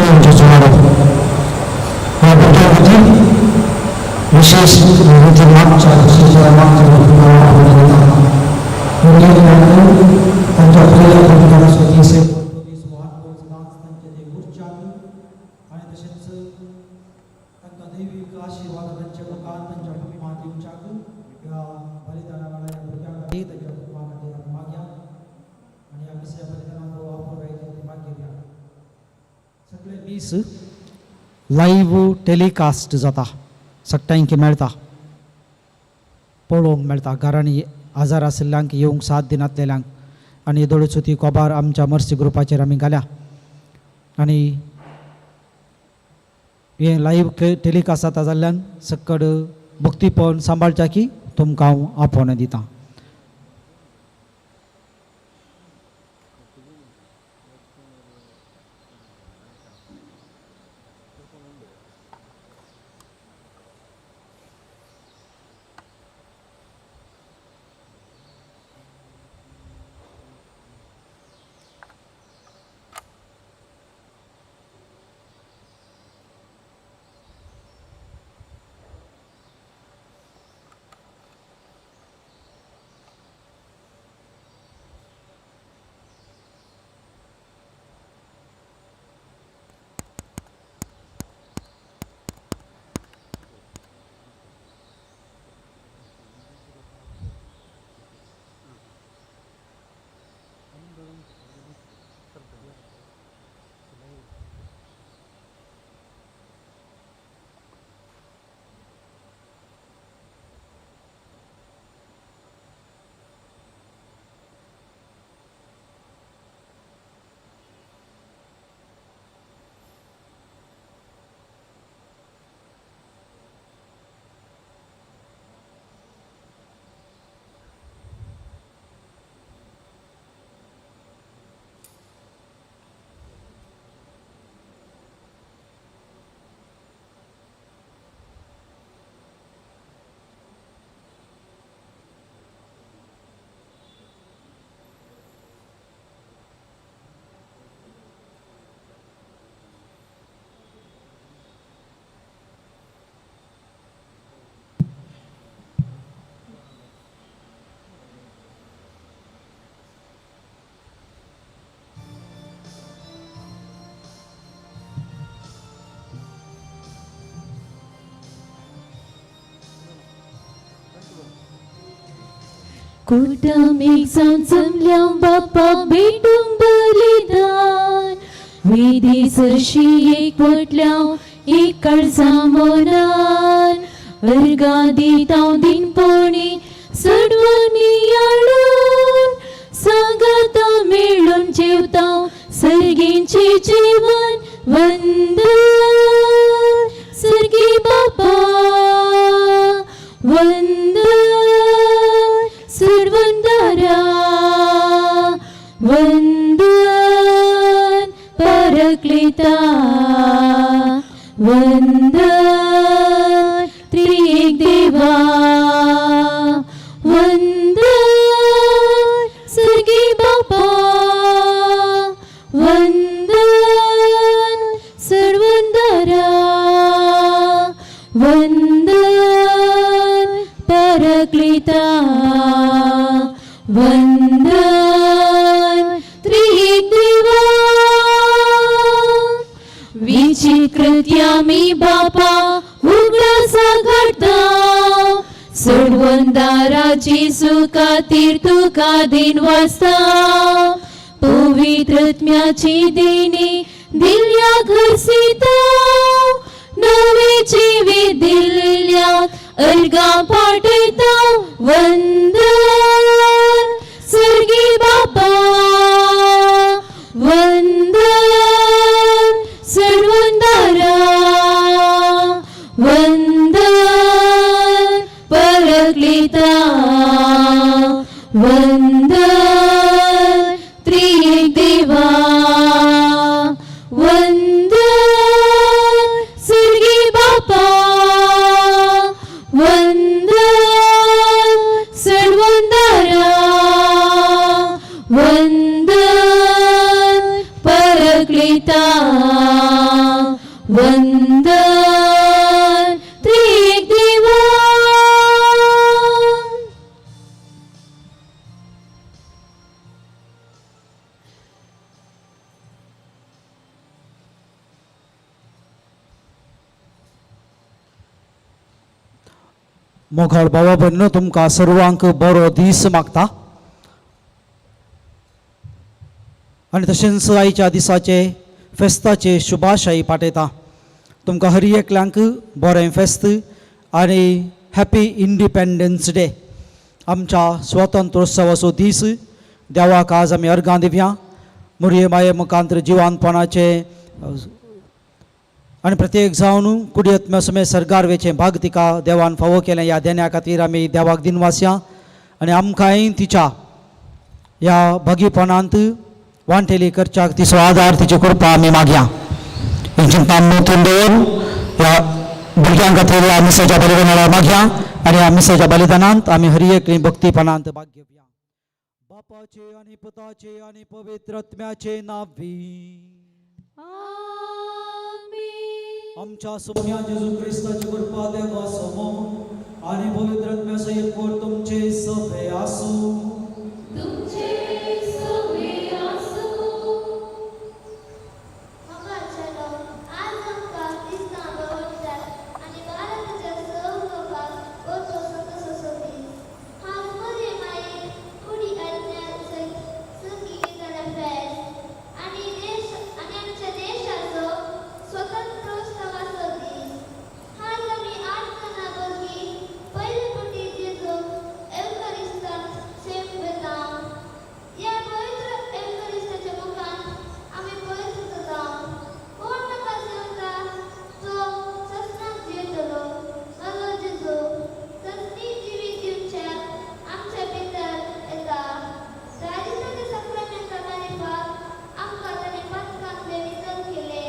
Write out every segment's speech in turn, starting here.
आमचो सुवाळो ह्या भुरग्यां खातीर विशेष रितीन मागच्या विशेष मागच्या भुरग्यांनी तांच्या प्रिय आणि तशेंच तांकां दैवीक आशिर्वाद तांच्या मुखार तांच्या कुटुंबांत दिवच्याक ह्या बलिदाना वेळार ह्या भुरग्यां खातीर तांच्या कुटुंबा खातीर आमी मागया आनी ह्या मिसाच्या बलिदानाक वापर मागीर सगळे मीस लायव्ह टेलिकास्ट जाता, सगळ्यांक मेळटा, पळोवंक मेळटा. घरांनी आजार आशिल्ल्यांक येवंक साथ दिनातलेल्यांक आनी येदोळचो ती कोबार आमच्या मर्सी ग्रुपाचेर आमी घाल्या आनी हें लायव्ह टेलिकास्ट जाता जाल्ल्यान सक्कड भक्तीपण सांबाळच्या की तुमकां हांव आपोवणें दितां. कुटुंबीक जावन जमल्या बाप्पा भेटूंक बलिदान विधी सरशी एक पटल्या एक काळजा मनान अर्गां दिता दिनपणी सडवणी आडून सांगाता मेळून जेवता सर्गींचे जेवण वंदन सर्गी बाप्पा वंदन सुरवंदरा वंदन परक्लिता वंदन त्रिएक देवा वंदन सर्गी बाप्पा वंदन सुरवंदरा वंदन परक्लिता वंदन त्रिएक देवा विचिकृत्यामी बापा उगडासा घडता सोडवंदाराची सुखातीर तुका दिन वाचता पवित्रत्म्याची देणी दिल्या घरसिता नवे जिवीत दिल्या अर्गां पाठयता वंदन सर्गी बापा वंदन सर्वंदारा वंदन परक्लिता वंदन त्रिएक देवा वंदन सर्गी बापा वंदन सर्वंदारा वंदन परक्लिता वंदन त्रिएक देवा. मोगाळ भावा भयणीनो, तुमकां सर्वांक बरो दीस मागता आनी तशेंच आयच्या दिसाचे फेस्ताचे शुभाशय पाठयता. तुमकां हर एकल्यांक बरें फेस्त आनी हॅपी इंडिपेंडन्स डे. आमच्या स्वातंत्र्योत्सवाचो दीस, देवाक आज आमी अर्गां दिवया. मुरये माये मुखांतर जिवानपणाचे आनी प्रत्येक जावन कुडयत्म समेत सरकार वेचें भाग तिका देवान फावो केलें. ह्या देण्या खातीर आमी देवाक दिनवासया आनी आमकांय तिच्या ह्या भगीपणांत वांटेली करच्याक तिचो आदार, तिची कृपा आमी मागया. हें चिंतनां मोतून दवरून ह्या भुरग्यां खातीर ह्या मिसाच्या बलिदानाक मागया आनी ह्या मिसाच्या बलिदानांत आमी हर एकली भक्तीपणांत भाग घेवया. बापाचे आनी पुताचे आनी पवित्र आत्म्याचे नांवी. आमेन. आमच्या सोम्या जेजू क्रिस्ताची कृपा, देवाचो मोग आनी पवित्र आत्म्याचो एकवट तुमचे सगळे आसूं. तुमचे सवे आसूं. मोगाच्यानो, आज आमकां क्रिस्तांव भावंडाक आनी भारताच्या सव लोकांक वचो संतोषाचो दीस. आज मरियम मायेक कुडी आज्ञा सयत संगी घेतलें फेस्त आनी देश आनी आमच्या देशाचो स्वतंत्रोत्सवाचो दीस. आज आमी 8 जाणां भुरगीं पयले फावटी जेजूक एवकरिस्तांत सेम वता. ह्या पवित्र एवकरिस्ताच्या मुखान आमी पवित्र जाता. कोण म्हाका सेवता तो ससनाक जियेतलो. म्हजो जेजू ससनी जिवीत दिवच्याक आमच्या भितर येता. दारिद्र्याच्या साक्रामेंता मारिफात आमकां ताणें पातकांतले नितळ केले.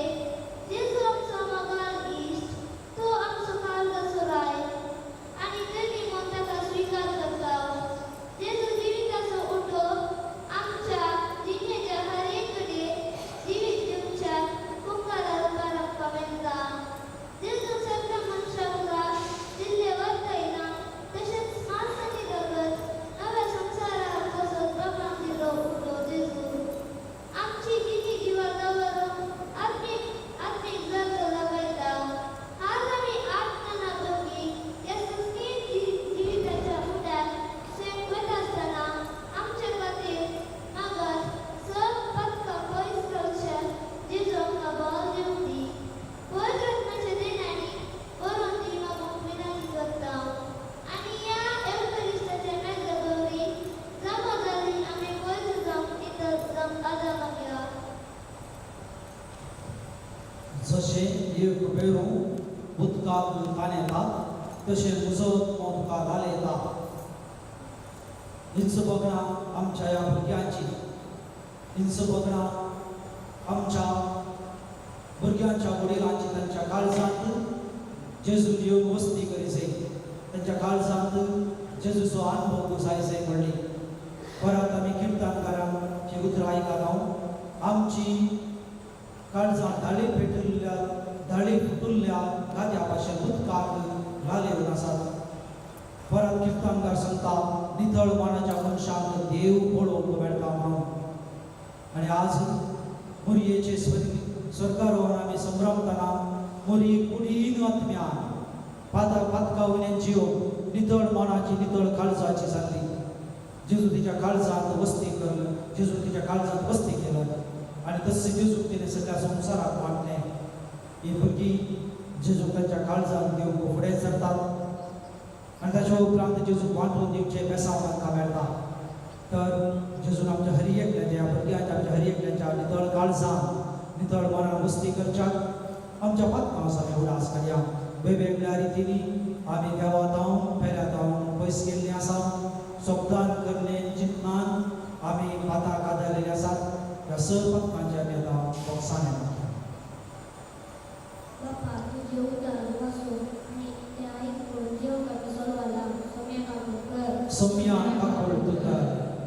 जेजू आमचो मोगाळ इश्ट, तो आमचो काळजाचो राय आनी धनी म्हूण ताका स्विकार करता. जेजू जिविताचो उठो आमच्या जिणेच्या हर एक घडयेक जिवीत दिवच्याक मुखार रुपार आमकां मेळटा. जेजू सगळ्या मनशाक दिल्ले वरदान तशेंच मांस आनी रगत नव्या संवसाराक पासत बापान दिलो उठो जेजू आमची जिणी जिवा दवरून आत्मीक आत्मीक जागो लायता. आज आमी 8 जाणां भुरगीं ह्या सस्नी जिविताच्या उड्याक सेम वता आसतना आमच्या खातीर मागात सग पातकां पयस करच्या जेजू आमकां बळ दिवं दी. पवित्र आत्म्याच्या देण्यांनी भरून दी मागूंक विनंती करता आनी ह्या एवकरिस्ताच्या मेजा वरवीं जमा जाल्ली आमी पवित्र जावंक नितळ जावंक आदार मागया. जशें एक वेरू उदकाक ताणेता तशें म्हजो आत्मो तुका घालयता. हीच बगणां आमच्या ह्या भुरग्यांची, हीच बगणां आमच्या भुरग्यांच्या वडिलांची. तांच्या काळजांत जेजून येवन वस्ती करीसे, तांच्या काळजांत जेजूचो अनुभव जायसे म्हणली परत आमी किर्तनकारांची उतरां आयकत हांव. आमची काळजां धाळे पेटुल्ल्या, धाळे फुटुल्ल्या गाद्या भाशेन उदकाक घालेवन आसात. परत किर्तनकार सांगता, नितळ मनाच्या मनशांक देव पळोवंक मेळटा म्हणून. आनी आज मुरयेचे स्वर्गारोहण आमी संभ्रमतना मुरी कुडीन आत्म्यान पाता पातका वयल्यान जीव नितळ मनाची, नितळ काळजाची जाल्ली. जेजू तिच्या काळजांत वस्ती करलं, जेजू तिच्या काळजांत वस्ती केलं आनी तशें जेजूक तिणें सगळ्या संवसाराक वांटलें. ही भुरगीं जेजूक तांच्या काळजांत घेवंक फुडें सरतात आनी ताच्या उपरांत जेजूक वांटून दिवचें बेसांव तांकां मेळटा. तर जेजून आमच्या हर एकल्याच्या, ह्या भुरग्यांच्या, आमच्या हर एकल्याच्या नितळ काळजान, नितळ मनान वस्ती करच्याक आमच्या पातकां आमी उडास करया. वेगवेगळ्या रितींनी आमी देवा जावन पेल्या जावन पयस गेल्लीं आसा. शब्दान, करणे, चिंतनान आमी पाताक आदारलेले आसात. ह्या स पातकांचे आमी आतां बोक्सान येता. बापा, तुजें उतर वाचून आनी तें आयकून जेवंक आमी सोलवाला सोम्या काकूळ कर. सोम्या काकूळ कर.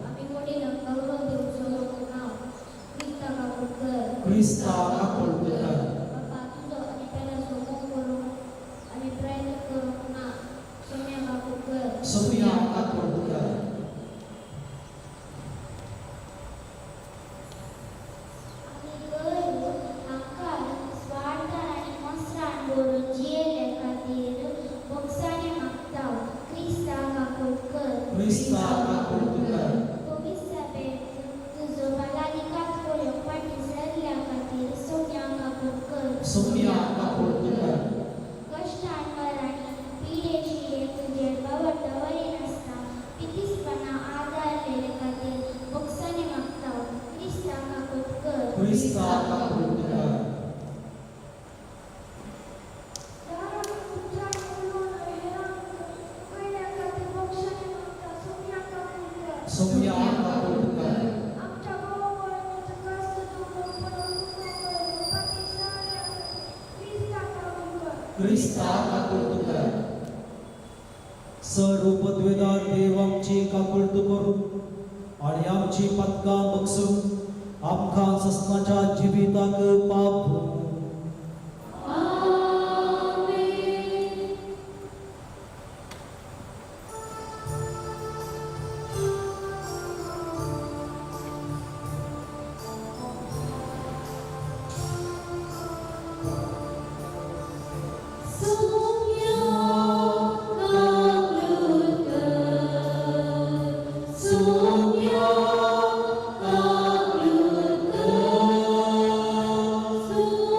आमी वडिलांक गौरव दिवंक सोलोवंक ना. क्रिस्ता काकूळ कर. क्रिस्ता काकूळ कर. बापा, तुजो आनी क्रिस्ता काकूट कर. कोविसाबे तुजो बालाधिकार कोल्यो फाटीं सरल्या खातीर सोम्या काकूट कर. सोम्या काकूट कर. कश्टांवर आनी पिडेशिये तुजेर बावट दवरिनासतना पितीसपणा आदारलेले खातीर भोगसणे मागता क्रिस्ता काकूट कर. क्रिस्ता काकूट कर. सोम्या काकूट कर. क्रिस्ता काकूट कर. सर्वपद्वेदार देव आमची काकुळट करून आणि आमची पदकां बक्षून आमकां सस्नाच्या जिविताक पाप. आमेन. सोम्या काकूट कर. सोम्या काकूट कर. सोम्या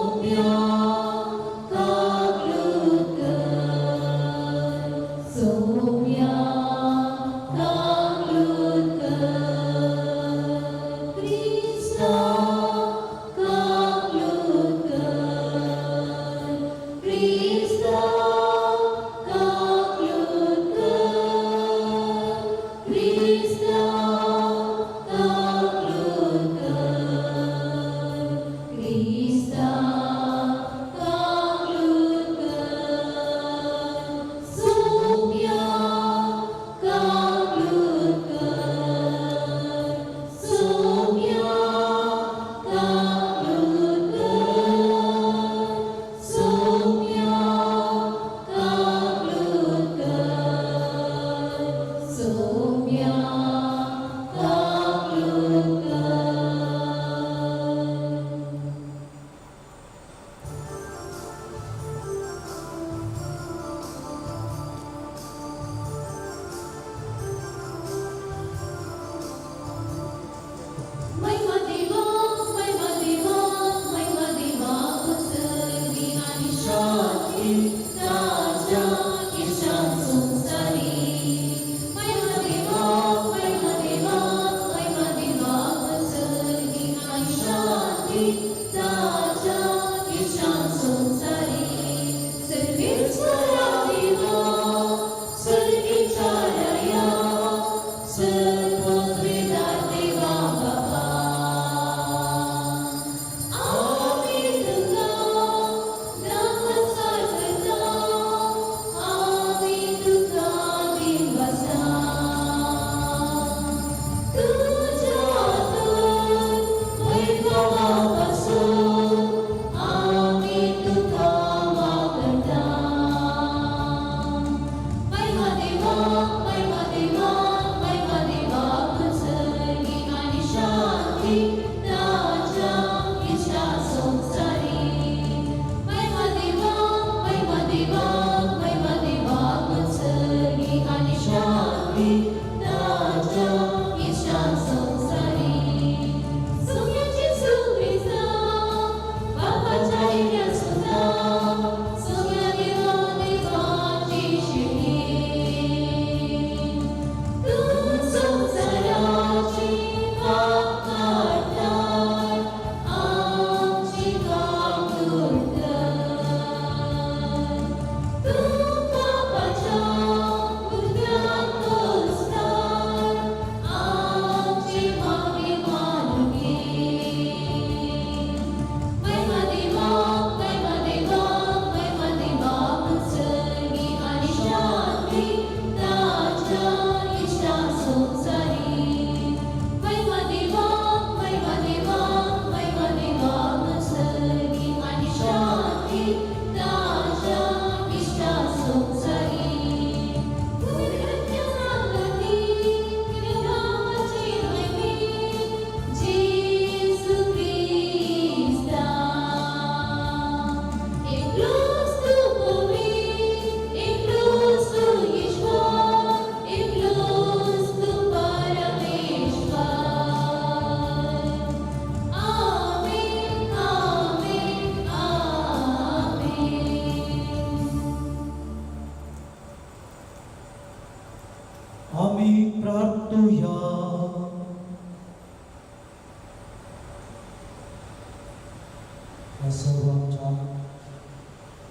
आमच्या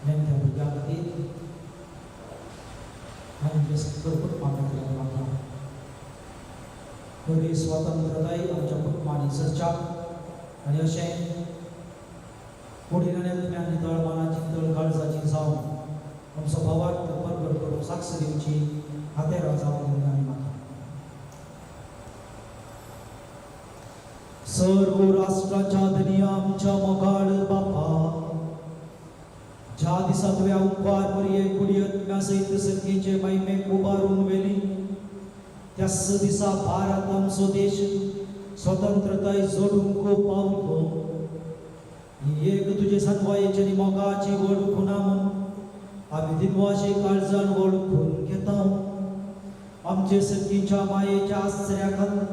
नेणट्या भुरग्यां खातीर आनी आमच्या सगळ्या कुटुंबा खातीर आमी मागया. बरी स्वतंत्रताय आमच्या कुटुंबांनी सरच्याक आनी अशें कुडीन आनी आत्म्यान नितळ मनाची, नितळ काळजाची जावन आमचो भावार्थ परगट करूंक साक्ष दिवची हातेरां जावन म्हणून आमी मागया. सर्व राष्ट्राच्या धनया, आमच्या मोगाळ बापा, ज्या दिसा तुवें उपकार मरिये कुडी आत्म्या सयत संगीचे महिमेक उबारून व्हेली, त्याच दिसा भारत आमचो देश स्वतंत्रताय जोडूंक पावलो. ही एक तुजे सांतवायेची आनी मोगाची व्हड खुणा म्हूण आमी दिनवाशी काळजान वळखून घेता. आमचे संगीच्या मायेच्या आसऱ्या खाला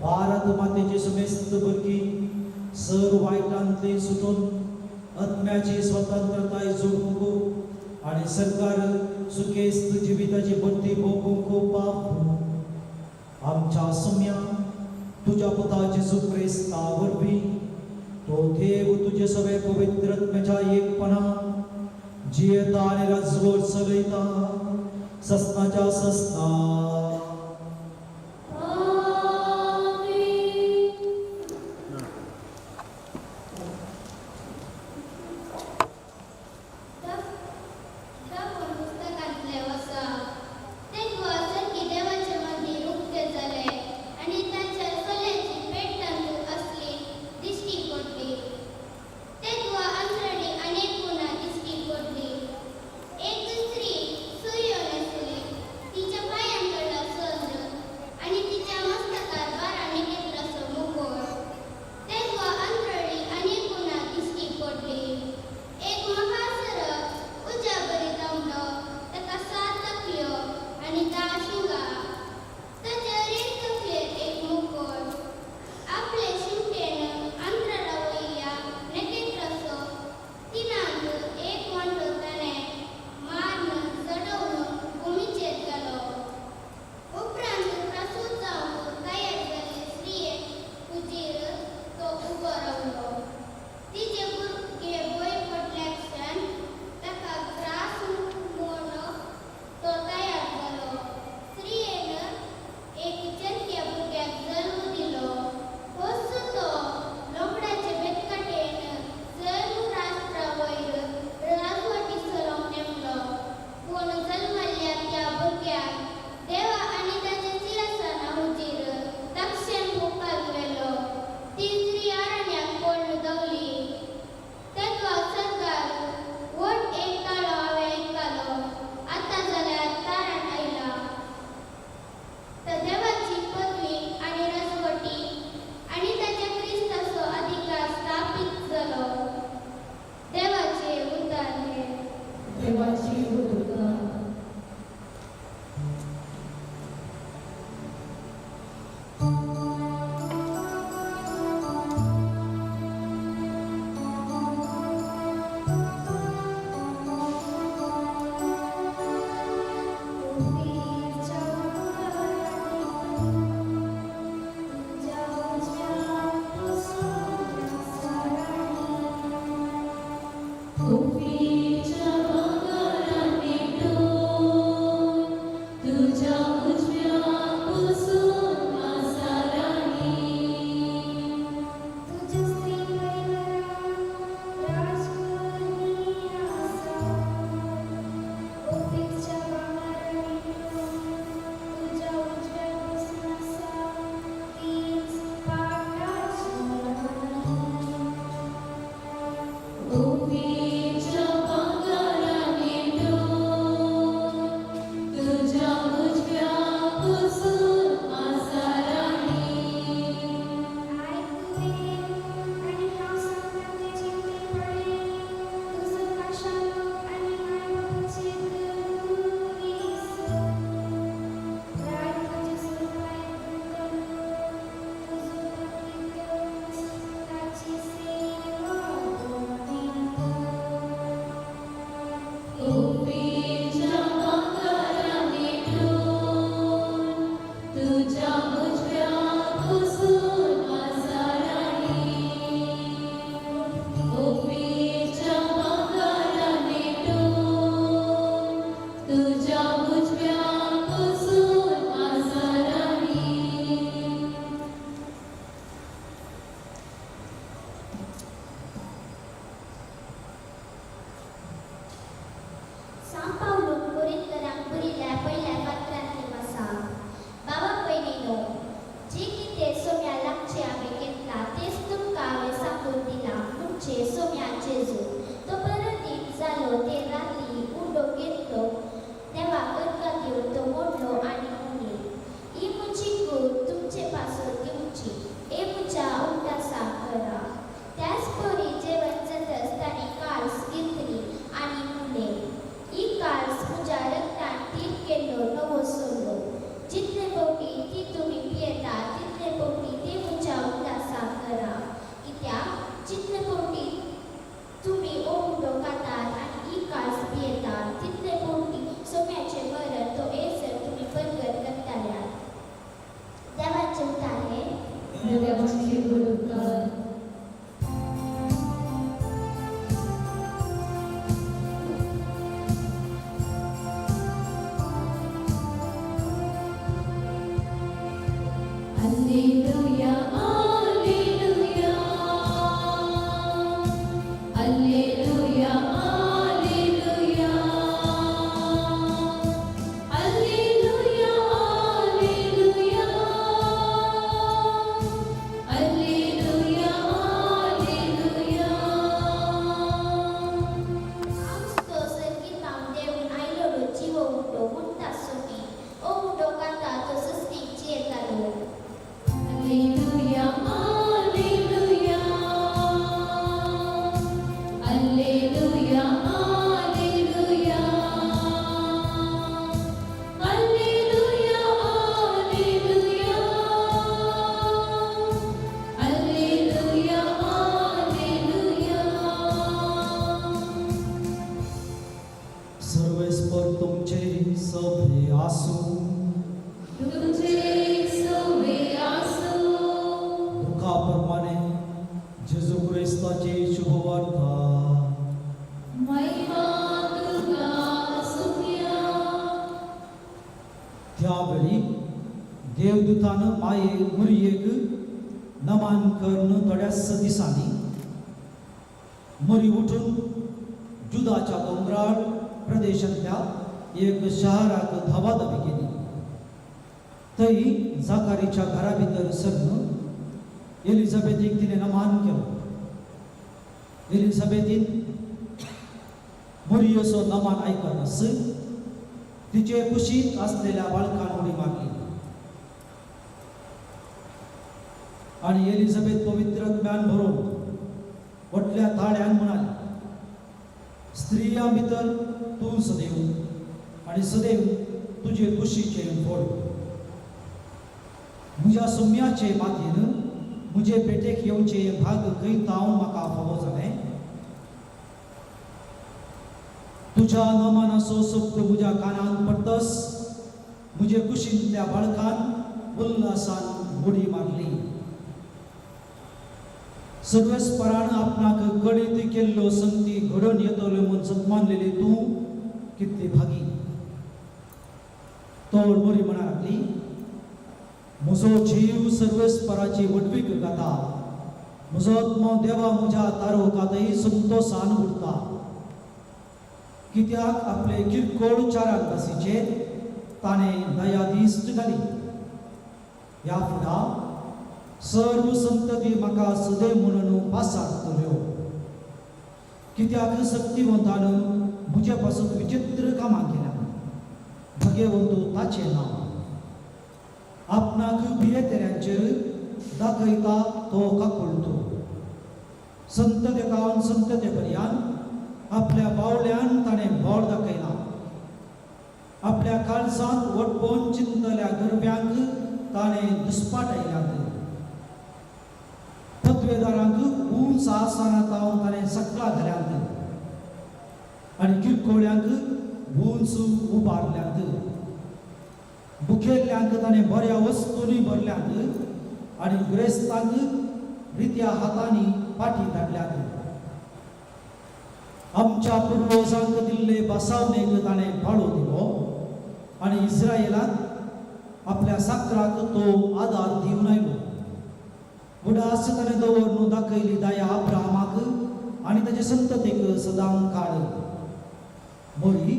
भारत मातेची समेस्त भुरगीं सर वायटांतली सुटून आत्म्याची स्वतंत्रताय जोडूंक आनी सरकार सुखेस्त जिविताची बढती भोगूंक पावूं. आमच्या सुम्या तुज्या पुता जेजू क्रिस्ता वरवीं, तो देव तुजे सगळे पवित्र आत्म्याच्या एकपणा जियेता आनी राजवट चलयता ससनाच्या ससना. आमेन. दाखोवन पुस्तकांतलें वसा तेन्ना सरकी देवाचे मंदिर उक्तें जालें आनी तांच्या चल्याची पेट तांदूळ असली दिश्टी पडली. तेन्ना आंद्रणी अनेक गुणा दिश्टी पडली. एक स्त्री सुर्यो न्हेसली, तिच्या पायांकडलो Alleluia, alleluia. Alleluia, alleluia. Alleluia, alleluia. सर्वेस्पर तुमचे सभे आसूं. तुझे सवे आसो. दुखा प्रमाणे जेजू क्रिस्ताची शुभवार्ता. महिमा तुका सुख्या. त्यावेळी देवदूतान माये मुरयेक नमान करून थोड्याच दिसांनी मुरी उठून जुदाच्या दोंगराळ प्रदेशांतल्या एक शहराक धावाधावी केली. थंय जाकारीच्या घरा भितर सरन एलिझाबेथीक तिणें नमान केलो. एलिझाबेथीन मुरयेचो नमान आयकनास तिचे कुशीत असलेल्या बाळकान उडी मारली आणि एलिझाबेथ पवित्र ज्ञान भरून व्हडल्या ताळ्यान म्हणाली, स्त्रियां भितर तूं सदैव आणि सदैव तुजे कुशीचे फळ. म्हज्या सुम्याचे मातयेन म्हजे पेटेक येवचे भाग खंय तावन म्हाका फावो जालें? तुज्या नमानाचो शब्द म्हज्या कानान पडतस म्हजे कुशींतल्या बाळकान उल्हासान उडी मारली. सर्वेस्परान आपणाक कळीत केल्लो संगती घडोवन येतल्यो म्हूण सन्मानलेली तूं कितली भागी. तोड बरी म्हणा लागली, म्हजो जीव सर्वेस्पराची व्हडवीक गाता, म्हजो आत्मो देवा म्हज्या तारोकातय संतोसान उरता. कित्याक आपले किरकोळ चाराक दासीचेर ताणें दया दिश्ट घाली. ह्या फुडा सर्व संतती म्हाका सदैव म्हणून पासारतल्यो. कित्याक शक्तिवंतान म्हजे पासून विचित्र कामां केल्या. भगेवंतू ताचें नांव. आपणाक भियेतल्यांचेर दाखयता तो काकुळतो. संतते कावन संतते पर्यान आपल्या बावल्यान ताणें बोड दाखयलां. आपल्या काळजांत वटपोवन चिंतल्या गरब्यांक ताणें दुस्पाटयल्यात. पदवेदारांक उंच आसनां तावन ताणें सकला घाल्यात आनी किरकोळ्यांक उंच उबारल्यात. मुखेल्यांक ताणें बऱ्या वस्तूंनी भरल्यात आनी ग्रेस्तांक रित्या हातांनी फाटी धाडल्यात. आमच्या पुर्वजांक दिल्ले बसावणेक ताणें पाळो दिलो आनी इस्रायलाक आपल्या साकराक तो आदार दिवन आयलो. उडास ताणें दवरून दाखयली दया अब्राहमाक आनी ताचे संततीक सदां काळ. मोरी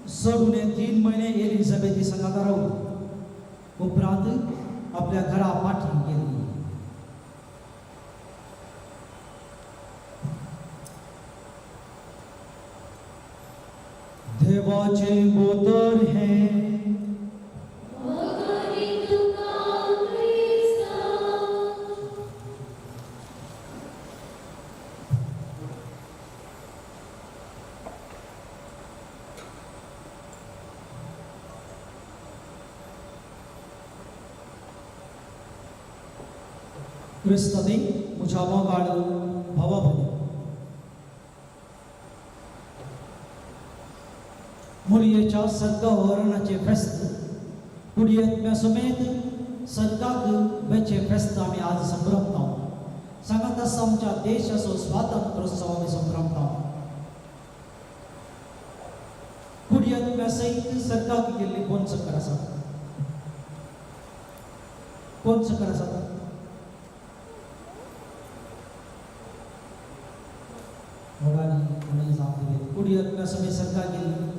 चडुणे 3 म्हयने एलिझाबेथी सांगाता रावली. उपरांत आपल्या घरा फाटी गेली. देवाचें बोतर हें. वगरी तुका क्रिस्ता. क्रिस्तांनी म्हज्या मोगाळ भावा भयणी, मुरयेच्या सर्गवरणाचें फेस्त कुडयेंतल्या समेत सर्गाक वेचें फेस्त आमी आज संभ्रमता. सांगात आसा आमच्या देशाचो स्वातंत्र्योत्सव आमी संभ्रमता. कुडयेंतल्या सयत सर्गाक गेल्ली कोण चक्कर आसा? कोण चक्कर आसा? मोगांनी कोणी जाप दिली. कुडयेंतल्या समेत सर्गाक गेल्ली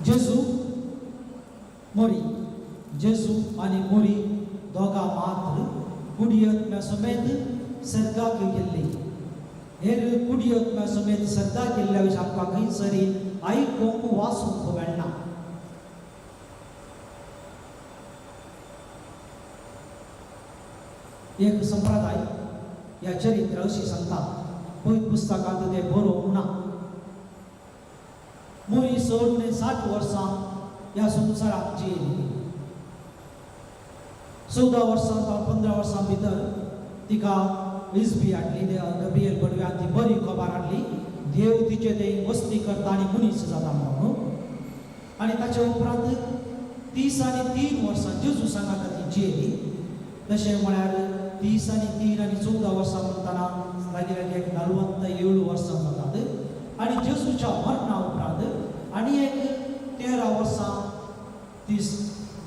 जेजू मोरी, जेजू आनी मोरी दोगां मात्र कुडयेंतल्या समेत सर्गाक गेल्ली. हेर कुडयेंतल्या समेत सर्गाक गेल्ल्या विशीं आमकां खंयसरी आयकूंक वाचूंक मेळना. एक संप्रदाय ह्या चरित्र अशी सांगता, पवित्र पुस्तकांत तें बरोवंक ना. मोरी चड उणें 60 वर्सां ह्या संवसाराक जियेली. 14 वर्सां जावं 15 वर्सां भितर तिका इजबी हाडली, गब्रियल बडव्यान ती बरी खबर हाडली, देव तिचे ते वस्ती करता आनी मनीस जाता म्हणून. आनी ताचे उपरांत 33 वर्सां जेजू सांगाता ती जियेली. तशें म्हळ्यार 33 आनी 14 वर्सां म्हणटना लागीं लागीं एक 47 वर्सां जातात. आनी जेजूच्या मरणा उपरांत आनी एक 13 वर्सां ती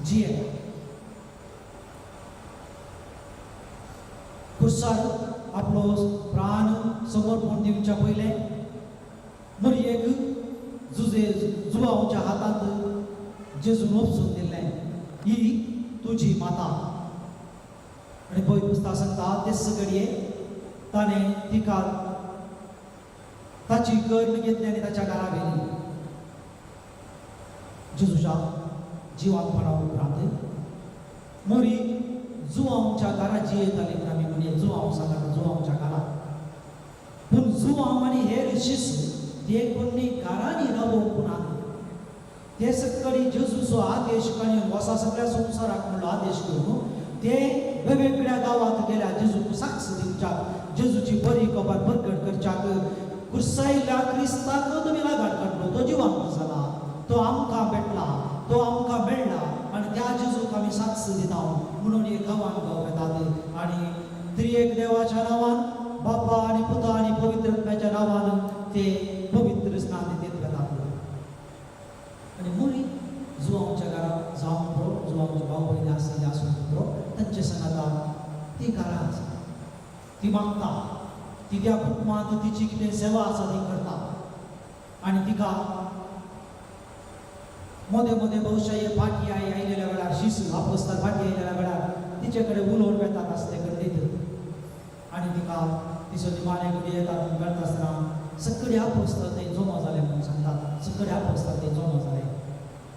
जियेल्या. कुर्सार आपलो प्राण समर्पण दिवच्या पयलें मोरयेक जुजे जुवांवच्या हातांत जेजून ओपसून दिल्लें, ही तुजी माता. आनी पवित्र पुस्तक सांगता तेच घडये ताणें तिका ताची कर्ण घेतली आनी ताच्या घरा व्हेली. जेजूच्या जिवांतपणा उपरांत मोरी जुवांवच्या घरा जियेताली म्हूण आमी म्हणये, जुवांव सांगता जुवांवच्या घरा. पूण जुवांव आनी हेर शिस ते कोणी घरांनी रावोवंक ना. ते सकाळी जेजूचो आदेश आनी वसा सगळ्या संवसाराक म्हणलो आदेश घेवन ते वेगवेगळ्या गांवांत गेल्या जेजूक साक्ष दिवच्याक, जेजूची बरी खबर परगट करच्याक. कुर्सायल्या क्रिस्ताक तुमी लागाड काडलो, तो जिवांत जाला, तो आमकां भेटला, तो आमकां मेळ्ळा आनी त्या जेजूक आमी साक्ष दिता म्हणून एक गांवान गांव येतात. आनी त्रिएक देवाच्या नांवान, बापा आनी पुता आनी पवित्र आत्म्याच्या नांवान ते पवित्र स्नान दित वेतात. आनी मोरी जुवांच्या घरा जावंक पुरो, जुवांचे भाव भयणी आसलेले आसूंक पुरो, तांचे सांगाता ती घरा आसा, ती मागता, ती त्या कुटुंबांत तिची कितें सेवा आसा ती करता. आनी तिका मदें मदें बहुशा हे फाटी आयलेल्या वेळार शीस आपोस्ताल फाटी आयलेल्या वेळार तिचे कडेन उलोवन वेतात आसले खंडीत. आनी तिका तिचो निमाणे कडेन येतात मेळटा आसतना सगळे आपोस्ताल थंय जमा जाले म्हणून सांगतात, सगळे आपोस्ताल थंय जमा जाले.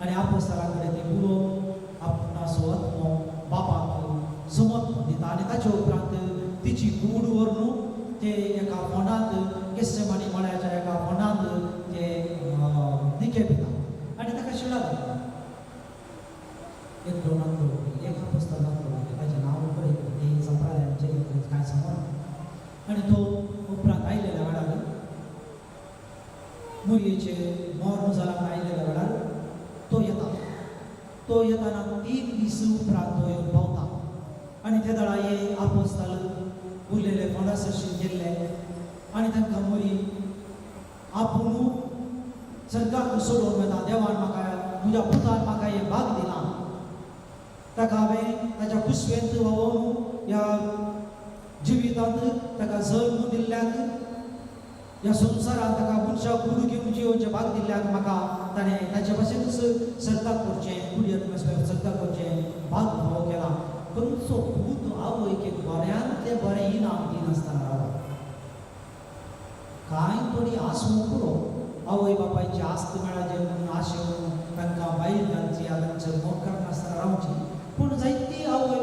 आनी आपोस्तालां कडेन ती उलोवन आपणाचो आत्मो बापाक समर्पण दिता. आनी ताचे उपरांत तिची कूड व्हरून ते एका फोंडांत, गेस्सेमानी मळ्याच्या एका फोंडांत ते निके पिता आनी ताका शिळा घालता. एक दोन नंतर एक आपोस्ताल नंतर ताचें नांव पळयत ते संप्रदायान चरित्र कांय समजना. आनी तो उपरांत आयलेल्या वेळार मोरयेचे मर्ण जालां म्हूण आयलेल्या वेळार तो येता. तो येताना 3 दीस उपरांत तो येवन पावता. आनी ते दळा हे आपोस्ताल उरलेले फोंडा सरशीं गेल्ले आनी तांकां मोरी आपूण सर्गाक सोडोवन वता, देवान म्हाका म्हज्या पुतान म्हाका हें भाग दिलां, ताका हांवें ताच्या कुसवेंत व्हांवोवन ह्या जिवितांत ताका जल्म दिल्ल्याक, ह्या संवसारांत ताका मनशाक कूड घेवन जियोवचें भाग दिल्ल्याक म्हाका ताणें ताचे भाशेनूच सर्गाक करचें, कुडयेंत सर्गाक करचें भाग फावो केला. खंयचो पूत आवयक एक बऱ्यांतलें बरें इनाम दिनासतना रावता. कांय थोडी आसूं पुरो, आवय बापायची आस्त मेळाचें म्हणून आशेवन तांकां बायल घालची, तांचो मोग करनासतना रावची. पूण जायती आवय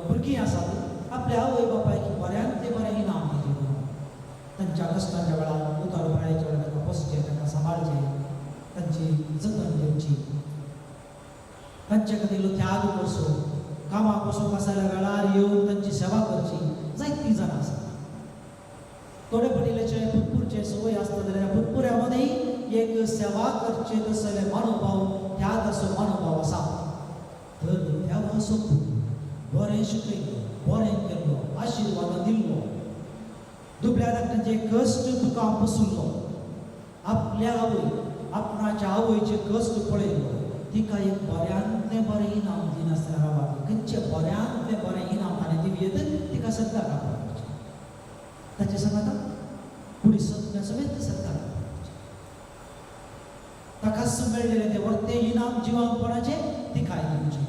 भुरगीं आसात आपल्या आवय बापायक बऱ्यांतलें बरें इनाम दिचें म्हणून तांच्या कश्टांच्या वेळार, उतार उबरायच्या वेळार तांकां पोसचें, तांकां सांबाळचें, तांची जतन घेवची, तांचे खातीर त्याग करचो, कामाक वचूंक आसल्या वेळार येवन तांची सेवा करची. जायतीं जाणां आसात. थोडे पडिल्ल्याचे भरपूरचे संवय आसता जाल्यार भरपुऱ्या मदीं एक सेवा करचे तसले मनोभाव, त्यागाचो मनोभाव आसा. तर देवाचो पूत बरें शिकयल्लो, बरें केल्लो, आशिर्वाद दिल्लो, दुबळ्या धाकट्यांचे कश्ट तुका पसुल्लो, आपल्या आवय आपणाच्या आवयचे कश्ट पळयल्लो, तिका एक बऱ्यांतलें बरें इनाम दिनासतना रावता. खंयचें बऱ्यांतलें बरें इनाम ताणें दिवयेत, तिका सद्दां कापपाचें, ताचे सांगाता कुडी सत्म्या समेत सद्दां कापपाचें. ताकाच मेळ्ळेलें तें वर्तें इनाम जिवानपणाचें तिकाय दिवचें.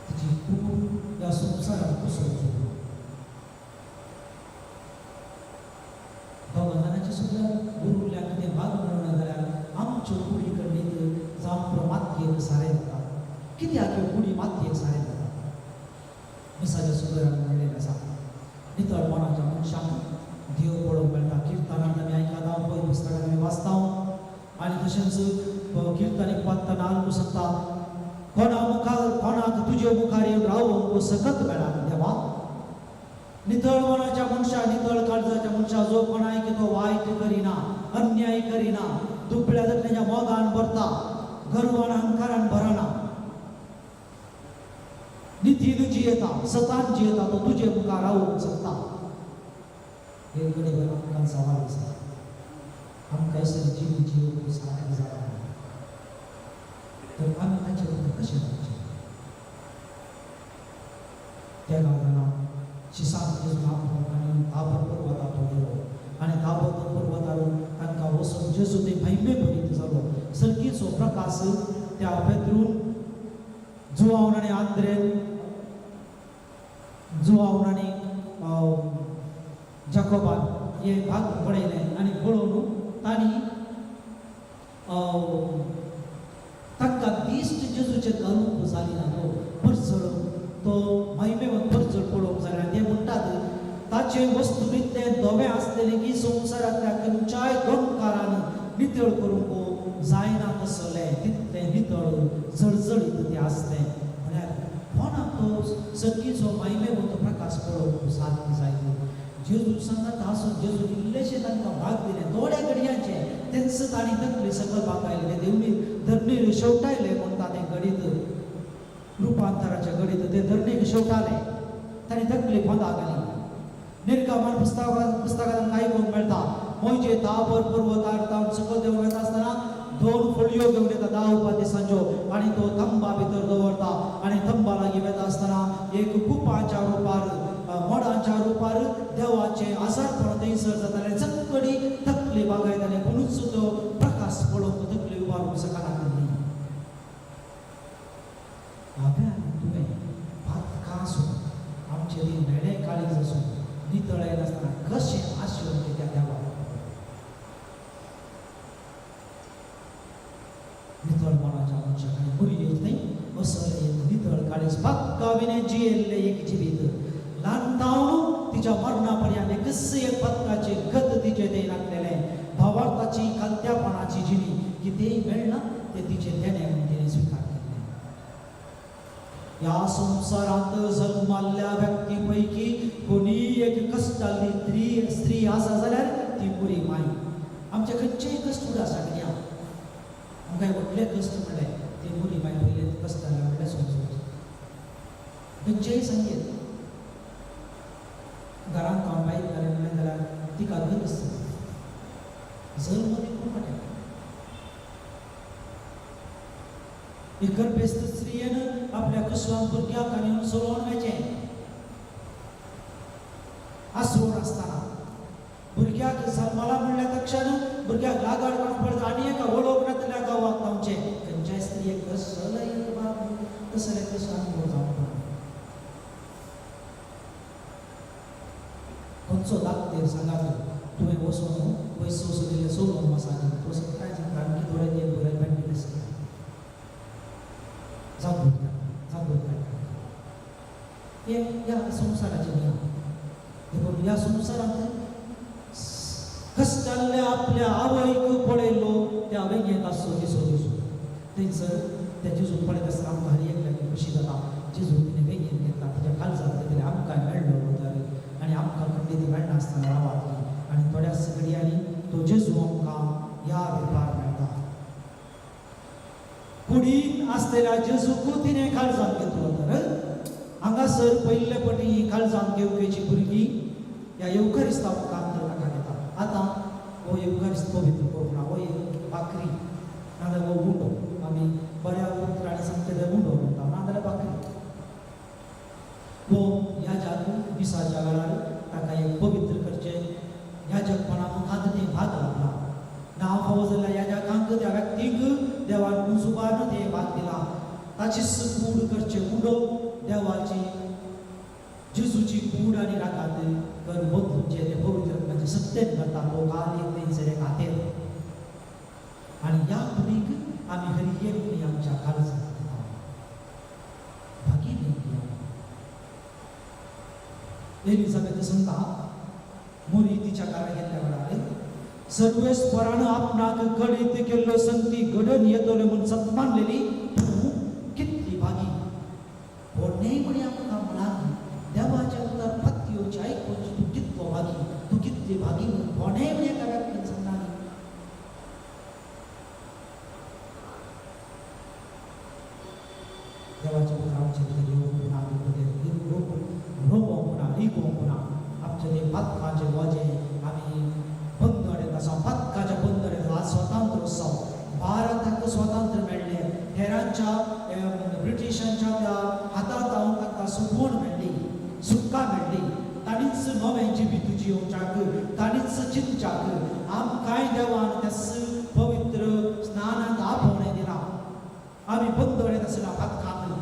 तिची कूड ह्या संवसारांत कोसळची. दोगां जाणांचे सुद्दां गुरुल्या कितें भाग मेळना जाल्यार आमच्यो कुडी कडलीत जावं मातयेक सारें जाता. कित्याक ह्यो कुडी मातयेक सारें जाता? मिसाच्या सुदरान म्हणलेलें आसा, नितळ मनाच्या मनशाक मनशाक देव पळोवंक मेळटा. किर्तनांत आमी आयकता, पयलीं पुस्तकांत आमी वाचता आनी तशेंच किर्तन 51 आल्मू सांगता, कोणा मुखार कोणाक तुजे मुखार येवन रावंक सकत मेळना देवा. नितळ मनाच्या मनशा, नितळ काळजाच्या मनशा, जो कोणाय तो वायट करिना, अन्याय करिना, दुबळ्या जातल्याच्या मोगान भरता, गर्वान अहंकारान भरना, नितीन जियेता, सतान जियेता, तो तुजे मुखार रावूंक शकता. हे कडे आमकां सवाल आसा, आमकां असली जिवी जिवंक सारकें जाला तर आमी ताचे मुखार कशें रावचें? त्या कारणान शिसान जेजू आनी ताबर पर्वतार तो गेलो आनी ताबर पर्वतार तांकां वचून जेजू ते महिमे भरीत जालो. सर्गीचो प्रकाश त्या पेत्रून, जुवावन आनी आंद्रेन, जुवावन आनी जाकोबान हे भाग पळयलें आनी पळोवन तांणी तांकां दिश्ट जेजूचें घालूंक जाली ना. तो परजळ, तो महिमेवंत परजळ पळोवंक जालें आनी ते म्हणटात ताचे वस्तू इतलें धवें आसलेलें की संवसारांतल्या खंयच्याय गोंकारान नितळ करूंक जायना तसलें, तितलें नितळ जळजळीत तें आसलें. म्हळ्यार कोणाक तो सर्गीचो महिमेवंत प्रकाश पळोवंक साध्य जायत? जेजू सांगात आसून जेजू इल्लेशें तांकां भाग दिलें थोड्या घडयांचें, तेंच तांणी तकली सकल बाकायलें, ते देवणी धरणीर शेवटायलें म्हणटा तें घडीत, रुपांतराचें घडीत ते धरणीक शेवटालें, तांणी तकली पोंदा घाली. निर्गमन पुस्तकांत आमकां आयकूंक मेळटा, मोयजे ताबर पर्वतार तावन सकयल देंवून वता आसतना 2 फळयो घेवन येता 10 दिसांच्यो आनी तो थंबा भितर दवरता आनी थंबा लागीं वता आसतना एक कुपाच्या रुपार, मोडांच्या रुपार देवाचें आसारपण थंयसर जातालें. चक्कडी तकली बागायताले, कोणूच तो प्रकाश पळोवंक तकली उबारूंक शकनासली. हांवें आनी तुवें पातकां आसून, आमचें ती म्हेळें काळीज आसून, नितळ नासतना कशें आशिल्लें त्या देवाक? नितळ मनाच्या मनशाक आनी मुरयेक थंय असलें एक नितळ काळीज, पातकां विणें जियेल्लें एक जिवीत, ल्हान तावन तिच्या मरणा पर्यंत एकच एक पदकाचें गत तिचें तें नासलेलें, भावार्थाची खालत्यापणाची जिणी कितेंय मेळना तें तिचें देणें म्हूण तिणें स्विकार केल्लें. ह्या संवसारांत जल्माल्ल्या व्यक्ती पैकी कोणीय एक कश्टाल्ली स्त्री आसा जाल्यार ती मुरी माय. आमचे खंयचेय कश्ट उर आसा कित्याक आमकां व्हडले कश्ट म्हणलें ती मुरी माय पयलें कश्ट जालें म्हणलें समजून खंयचेय सांगेत घरांत हांव बायल घालें म्हणलें जाल्यार तिका गरज जल्म दिवंक फाटीं. एक गर्भेस्त स्त्रियेन आपल्या कुसवान भुरग्याक आनी चलोवन वचें आसरोन आसतना भुरग्याक जल्माला म्हणल्या तक्षण भुरग्याक लागाड काडूंक पडटा आनी एका वळख नातल्या गांवाक धांवचें. खंयच्याय स्त्रियेक कसलोय एक बाब तसलें कसो अनुभव जावंक ना. खंयचो दाखतेर सांगात तुवें वचून पयसो वचून दिले चलोवन वचात तो कांय सांगता आणखी थोडे तें बरें पेंटींग आसता जागृत जागृत काय हे ह्या संवसाराचे नियम. देखून ह्या संवसारांत कश्टाल्ल्या आपल्या आवयक पळयल्लो त्या वेंगेंत आसचो दिसो दिसो थंयसर त्या जेजूक पळयत आसतना आमकां हर एकल्याक खुशी जाता. जेजू तिणें वेंगेंत घेतला, तिच्या काळजांत घेतलें, आमकां मेळ्ळो तर आनी आमकां खंडीत मेळनासतना रावात आनी थोड्याच घडयांनी तो जेजू आमकां ह्या रुपार मेळटा. कुडीन आसलेल्या जेजूक तिणें काळजांत घेतलो तर हांगासर पयले पटी काळजांत घेवपाची भुरगीं ह्या येवकारिस्तांव मुखार ताका घेता. आतां हो येवकारिस्त पवित्र करूंक ना, हो एक भाकरी नाजाल्यार हो उंडो, आमी बऱ्या उतरांनी सांगता ते उंडो म्हणटा, नाजाल्यार भाकरी. हो याजक मिसाच्या वेळार ताका एक पवित्र करचें याजकपणा मुखार तें भाग लागला. नांव फावो जाल्यार याजकांक त्या व्यक्तीक देवान उंच तें भाग दिला. ताची कूड करचें उंडो देवाची जेजूची कूड आनी रागात कर बदलूचे तें पवित्र आत्म्याचें सत्तेन करता. तो काल एक थंयसर एक हातेर आनी ह्या कुडीक आमी हरी एक आमच्या काळजांत घेता. भागी. एलिझाबेथ सांगता मुरी तिच्या घरा गेल्ल्या वेळार सर्वेस्परान आपणाक कळीत केल्लो संगती घडून येतल्यो म्हूण सत मानलेली तूं कितली भागी. कोणेय म्हणी आमकां म्हळां देवाच्या उतर पत्योची आयकुची तूं कितलो भागी, तूं कितली भागी म्हूण कोणेय म्हणी एका व्यक्तीन सांगना. देवाच्या उतर आमचे भितर येवंक ना, रोवंक ना, रिगोवंक ना. आमचे ते पातकाचे वजें आमी बंदडेत आसा, पातकाच्या बंदडेत. आज स्वतंत्र उत्सव, भारताक स्वातंत्र्य मेळ्ळें, हेरांच्या ब्रिटिशांच्या त्या हातांत तांकां सुकवण मेळ्ळी, सुटका मेळ्ळी. ताणीच नवें जिवीत जियोवच्याक, ताणीच चिंतच्याक आमकांय देवान त्याच पवित्र स्नानांत आपोवणें दिलां. आमी बंदडेत आसला पातकांत,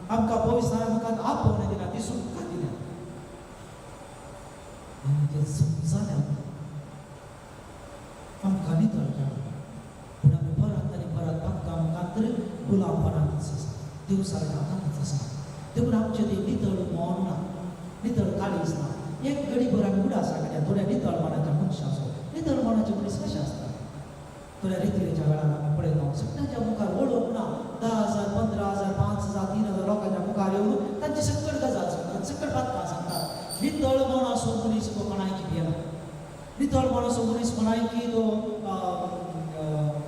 आमकां पवित्र स्नानांत आपोवणें दिलां, ती सुटका दिल्या. आनी तें समजलें आमकां नितळ केलां. पूण आमी परत आनी परत पातकां मुखार गुलामपणांतच आसा, देवसाच्या हातांतच आसा. देखून आमचें तें नितळ मन ना, नितळ काळीज ना. एक घडीभर आमी उडास काडया थोड्या नितळ मनाच्या मनशाचो. नितळ मनाचे मनीस कशे आसता? थोड्या रितीच्या वेळार आमी पळयता सगळ्यांच्या मुखार वळोवंक ना, 10,000, 15,000, 5,000, 3,000 लोकांच्या मुखार येवन तांची सकट गजाल सांगतात, सकट बातम्या सांगतात. नितळ मनाचो मनीस तो कोणायकी भियेना. नितळ मनाचो मनीस कोणायकी तो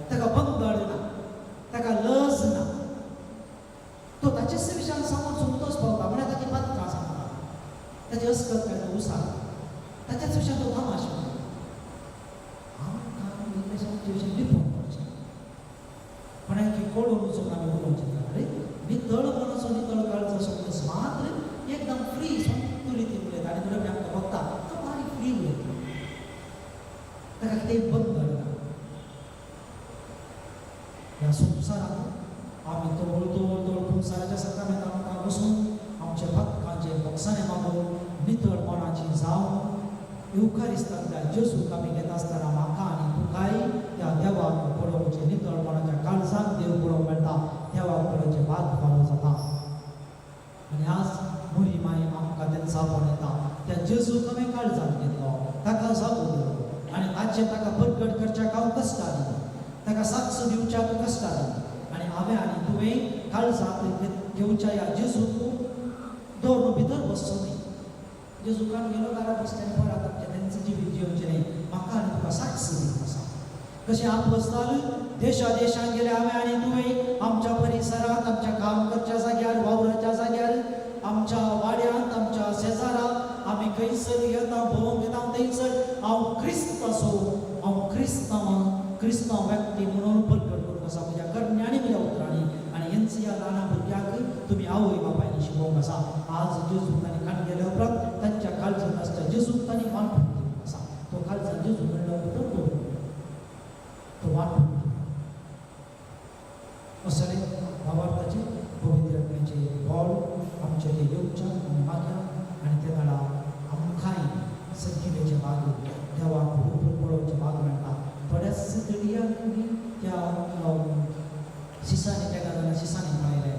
ताका बंदड ना, ताका लज ना. तो ताचेच विशयान सांगून संतोष पावता. म्हळ्यार ताची बातम्या सांगता, ताची अस्कत काय तो उसार, ताच्याच विशयान तो तमाशो. आमकां आमचे विशय लिपोवन पडचें, कोणाकी कळून वचून आमी उलोवचें जाल्यार नितळ मनाचो नितळ काळजाचो मनीस मात्र एकदम फ्री संतुलित उलयता. आनी थोडे आमकां बघता तो बारीक फ्री उलयता, ताका कितेंय बंद ना. ह्या संवसारांत आमी तवळ तवळ तवळ संवसाराच्या साकामेंत आमकां वचून आमच्या भक्तांचे भोगसाणे मागून नितळ मनाची जावन येवकारिस्तांतल्या जेजूक आमी घेता आसतना म्हाका आनी तुकाय त्या देवाक पळोवचें नितळ मनाच्या काळजाक देव पळोवंक मेळटा, देवाक पळोवचें भाग फावो जाता. आनी आज मुरी माई आमकां तेंच आपोवन येता, त्या जेजूक आमी काळजान घेतलो, ताका जागो दिलो आनी ताचें ताका परगट करच्याक हांव कश्टां दिलो, ताका साक्ष दिवच्याक कश्टां दिलो. आनी हांवें आनी तुवें काळजांत घेवच्या ह्या जेजूक दवरून भितर बसचो न्ही. जेजूकान गेलो घरा बसचें आनी परत आमचें तेंचें जिवीत जियोवचें न्ही. म्हाका आनी तुका साक्ष दिवंक आसा. कशें आपस्ताल देशा देशांत गेले हांवें आनी तुवें आमच्या परिसरांत, आमच्या काम करच्या जाग्यार, वावराच्या जाग्यार, आमच्या वाड्यांत, आमच्या शेजारा आमी खंयसर येता भोंवंक येता थंयसर हांव क्रिस्त आसो, हांव क्रिस्तांव, क्रिस्तांव व्यक्ती म्हणून परगट करूंक आसा म्हज्या करण्या आनी म्हज्या उतरांनी. आनी हेंच ह्या ल्हाना भुरग्यांक तुमी आवय बापायनी शिकोवंक आसा. आज जेजूक तांणी काडून गेल्या उपरांत तांच्या काळजांत आसच्या जेजूक तांणी वांटून दिवंक आसा. तो काळजांत जेजू मेळ्ळो भितर दवरून तो वांटून दिवंक असलें भावार्थाचें पवित्र आत्म्याचें बळ आमचें तें येवच्या आनी मागया. आनी ते वेळार आमकांय सगळेचें भाग देवाक रूप पळोवचें भाग मेळटा. थोड्याच घडयांक त्या शिसांनी त्या जाल्यार शिसांनी पळयलें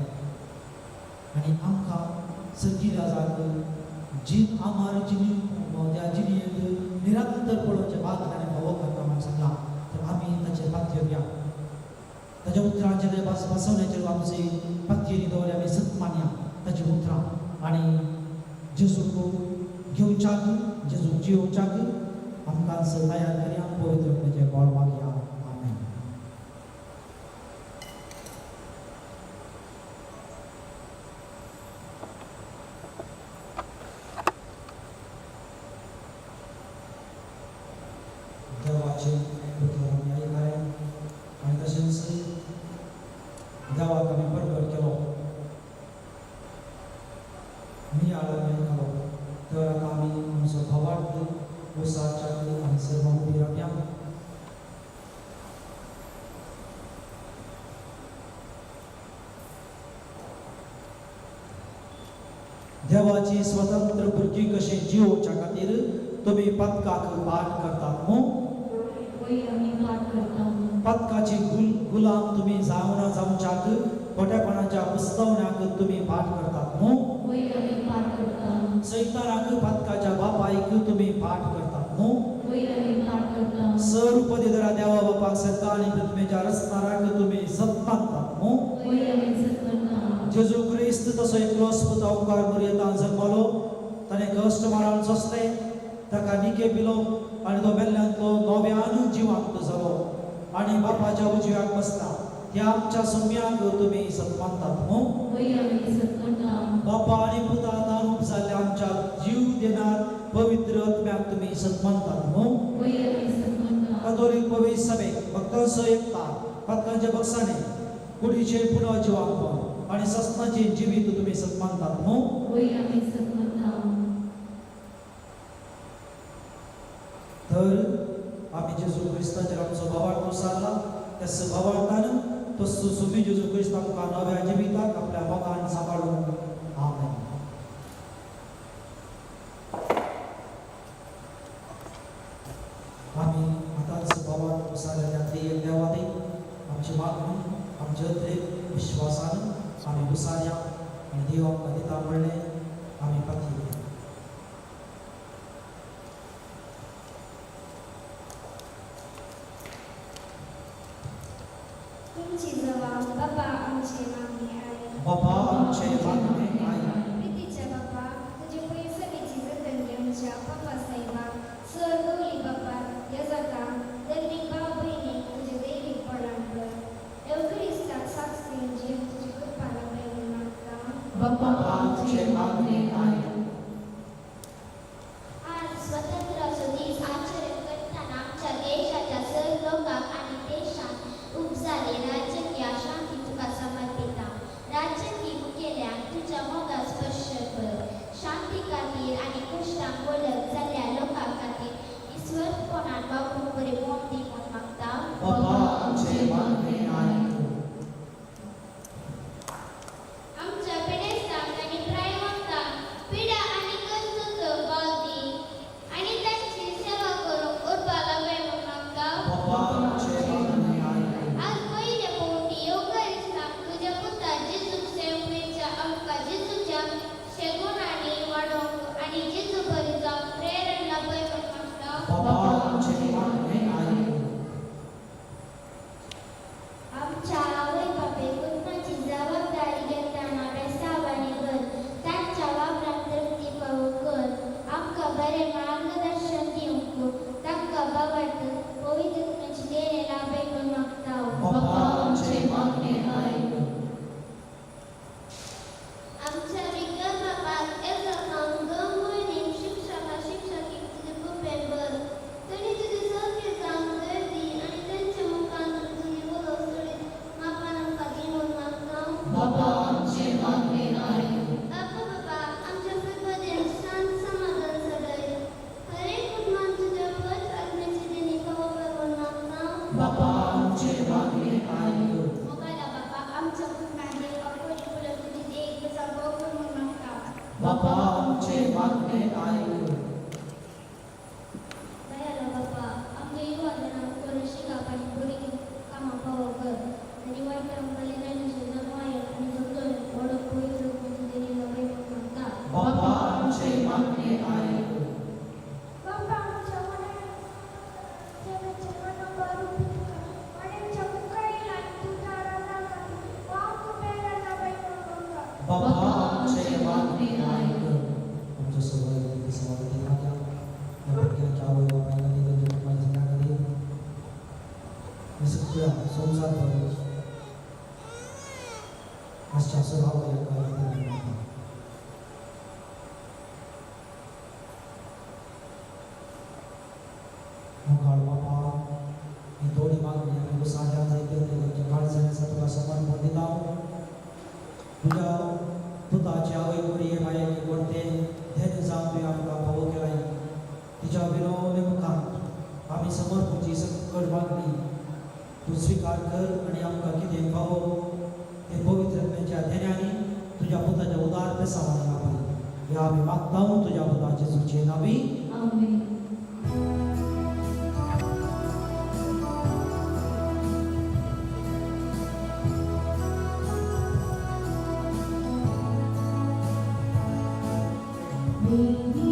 आनी आमकां सगळी राजाक जीन आमार जिनी त्या जिणेंत निरंतर पळोवचें भाग ताणें फावो करता म्हूण सांगलां. तर आमी ताचेर पातयो घ्या, ताच्या उतरांचेर बसवण्याचेर आमची पातयेनी दवरल्या आमी सत मानया ताची उतरां. आनी जेजूक घेवच्याक, जेजूक जियोवच्याक आमकां तयार करया, पवित्र आत्म्याचें बळ मागया. आमेन. देवाचें उतर आमी आयकलें आनी तशेंच देवाक आमी परगट केलो, नियाळ आमी आयकलो. तर आतां आमी आमचो भावार्थ उसाच्या आनी सर्व उबी रावया. देवाची स्वतंत्र भुरगीं कशें जियोवच्या खातीर तुमी पदकाक पाठ करतात मू? पदकाची गुलाम तुमी जावना जावच्याक खोट्यापणाच्या पुस्तवण्याक तुमी पाठ करतात मू? सैतानाक पदकाच्या बापायक तुमी पाठ करतात मू? पदवीधरा देवा बापाक सत्ता आनी पृथ्वीच्या रचणाराक तुमी सत मानतात मू? वय आमी सत मानता. जेजू क्रिस्त तसो एकलोच पुता उपकार मुरयेतान जल्मलो, ताणें कश्ट मारान सोंसले, ताका निके पिलो आनी तो मेल्ल्यांतलो नव्यान जिवांत जालो आनी बापाच्या उजव्याक बसला. त्या आमच्या सुम्याक तुमी सत मानतात मू? वय आमी सत मानता. बापा आनी पुता तान उपजाल्ल्या आमच्या जीव देणार पवित्र आत्म्याक तुमी सत मानतात मू? वय आमी सत मानता. कातोलीक पवित्र सभेक, भक्तांचो एकता, पातकांच्या बक्षाणे, कुडीचे पुनर्जिवांतपण आनी सस्नाचे जिवीत तुमी सत मानतात मू? वय आमी सत मानता. तर आमी जेजू क्रिस्ताचेर आमचो भावार्थ सारला, त्या भावार्थान तो सुमी जेजू क्रिस्त आमकां नव्या जिविताक आपल्या मोगान सांबाळून. आमेन. आमी आतांच भावार्थ सारल्या त्या देवादे आमची मागणी आमचे अत्रेक विश्वासान आमी उसारया आनी देव आमकां दिता म्हणलें आमी पातयेया. तुमची जबाब बाबा आमचे मागणे आहे. बाबा आमचे मागणे आयक. प्रितीच्या बापा, तुझे पयसभेची जतन घेवच्या बापा साहेबाक, सर गौरी बापा यजकांक, धर्मीक भाव भयणीक तुजे दैवीक बळान कर. एवक्रिस्ताक साक्षीन जीव तुजी कृपा लाभय म्हूण मागता. बापा आमचे मागणे आयक. आज स्वतंत्राचो दीस आचरण करतना आमच्या देशाच्या सर्व लोकांक आनी देशांत उपजाली राजकीय शांती तुका समर्पिता. राजकीय मुखेल्यांक तुज्या मोगा स्पर्श कर. शांती खातीर आनी कश्टांक वळख जाल्ल्या लोकां खातीर निस्वार्थपणान वावरूंक बरें मोग दी म्हूण मागता. बाबा आमचे मागणे आयक. आमच्या पिडेस्तांक आनी प्रायवंतांक पिडा आनी कश्टाचो बळ दी आनी तांची सेवा करूंक उर्बा लाभय म्हूण मागता. बाबा आमचे मागणे आयक. आज पयले पवटी येवकारिस्ताक तुज्या पुता जेजूक सेवेच्या आमकां जेजूच्या शेगुणांनी वाडोवंक आनी जेजू बरी जावंक प्रेरण लाभय म्हूण मागता. बाबा आमचे मागणे आयक. आमच्या आवय बापूय कुटुंबाची जबाबदारी घेतना बेसावानी कर, तांच्या वापरांत तृप्ती पावो कर. आमकां बरें मार्गदर्शन दिवंक तांकां बाबत पवित्रत्वाची देणे लाभय म्हूण मागता. बाबा आमचे मागणे आयक. आमच्या विकर बापाक एजकांक दोन भयणींक शिक्षका शिक्षकीक तुजे कृपेन भर. तांणी तुजे सारके जावंक धैर्य दी आनी तांच्या मुखान तुजी उलोवप सोडीत मापान आमकां दी म्हूण मागता. बापा आमचे मागणे आयक. बापा बाबा आमच्या फिरपदेन शांत समाधान चलय. हरेक कुटुंबान तुज्या पवित्र आत्म्याची देणी पावोवपाक म्हूण मागता. बाबा आमचे मागणे आयक. मोगाला बाबा आमच्या कुटुंबान देव अकोडी फुलं तुजी देख जागो कर म्हूण मागता. बाबा आमचे मागणे आयक. दयाला बाबा आमच्या युवा जणांक बरें शिकप आनी बरी कामां पावो कर आनी वायटांक बलिदानाचें जमायन आनी समजून वडोवंक पवित्र आत्म्याची देणी लाभय म्हूण मागता. बाबा आमचे मागणे आयक. बाबा आमच्या मनाच्या मनोभाव मनाच्या मुखाईल आनी तुझ्या आराधना खातीर वावरूंक प्रेरणा लाभय म्हूण मागता. बाबा आमचे मागणे आयक. आमच्या सगळ्या सभापती माग्या ह्या भुरग्यांच्या आवय बापाय खातीर, तांच्या कुटुंबाच्या सगळ्यां खातीर, हे सगळ्या संवसारभर आसच्या सभाव या खातीर मागता. मुखाळ बापा, ही थोडी मागणी आमी उसाच्या जायते तांच्या काळजांनी आसा तुका समर्पण दिता. तुज्या पुताचे आवय मरिये मायेक वरते धैर्य जावन तुवें आमकां फावो केलाय. तिच्या विनवणे मुखार आमी समर्पणची सकट मागणी तूं स्विकार कर आनी आमकां कितें फावो तें पवित्र आत्म्याच्या धेन्यांनी तुज्या पुताच्या उदार बेसावानी लाभय. ह्या आमी मागता तुज्या पुताचे जेजूचे नांवी. आमेन. Beni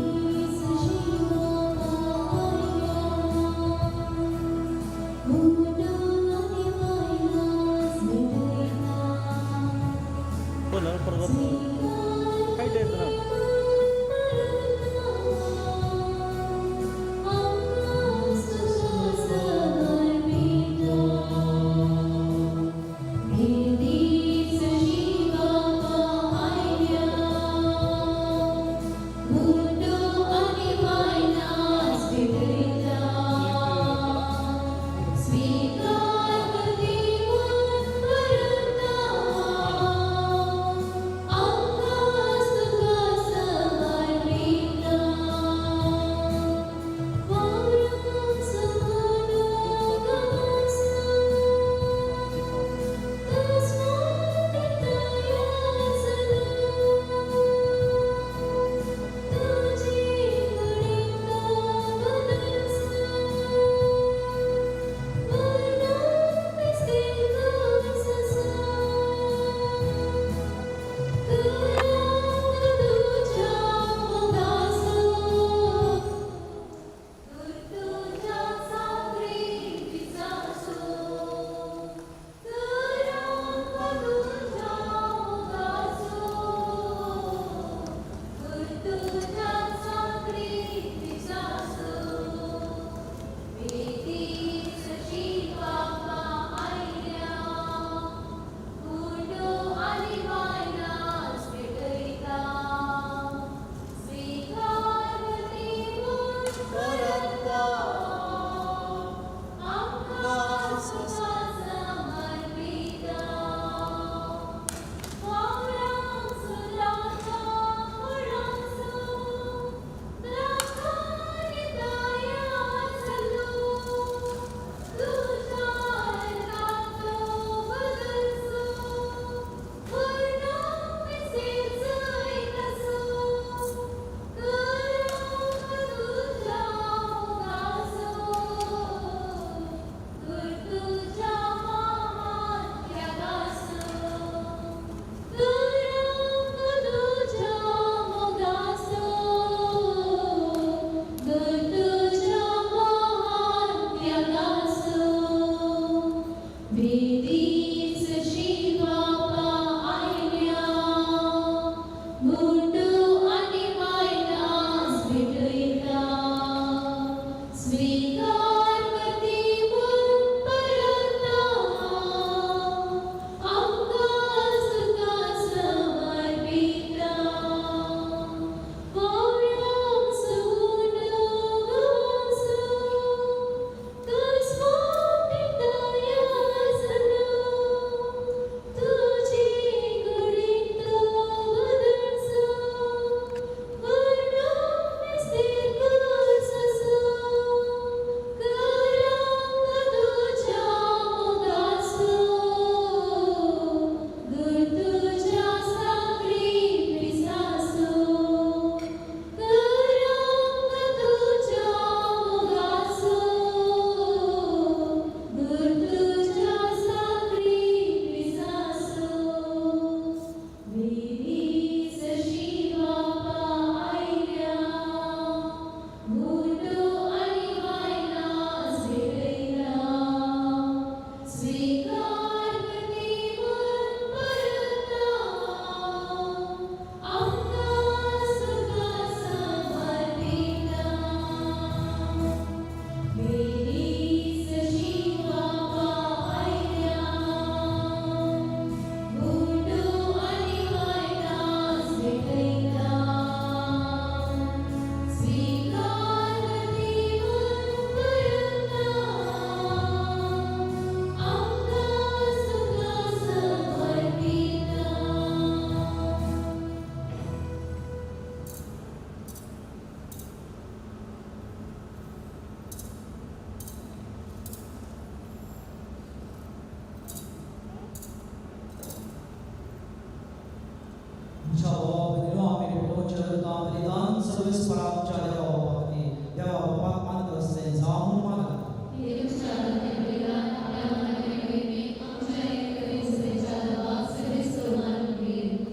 सर्वेस्परा आमच्या देवा बापा खातीर देवा बापाक मानता तसलें जावं म्हूण मागलां.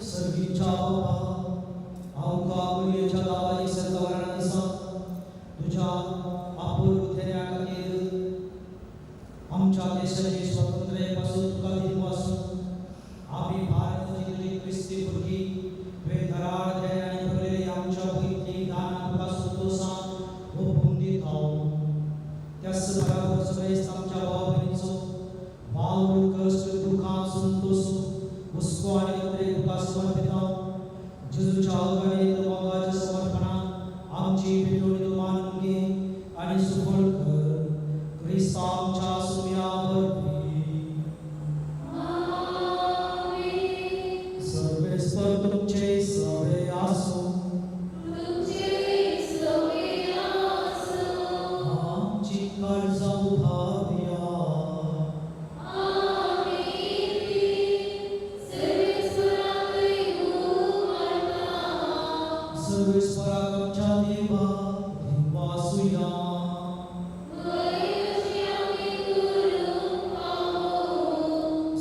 सर्गीच्या बापा, आमकां मुरयेच्या दावारी सत्तवरां दिसा तुज्या आपूर्व धेन्या खातीर आमच्या देशाची स्वातंत्र्य पासून तुका दिनवासून आमी भारताची तुजी क्रिस्ती भुरगीं तुवें घरार धेन्यांनी भरलेली आमच्या भुंयेंतली दानां तुका संतोसान ओंपून दिता. त्याच बराबर सगळेच आमच्या भाव भयणीचो वावर कश्ट दुखां संतोष हुस्को आनी नदरे तुका समर्पिता. जेजूच्या अगणीत मोगाच्या समर्पणान आमची भेटवणी तूं मानून घे आनी सुफळ कर क्रिस्तांव आमच्या सुम्या वरवीं. सर्वेस्पर तुमचे सवे आसूं. आमची काळजां उभारया. सर्वेस्पराक आमच्या देवा दिनवासुया.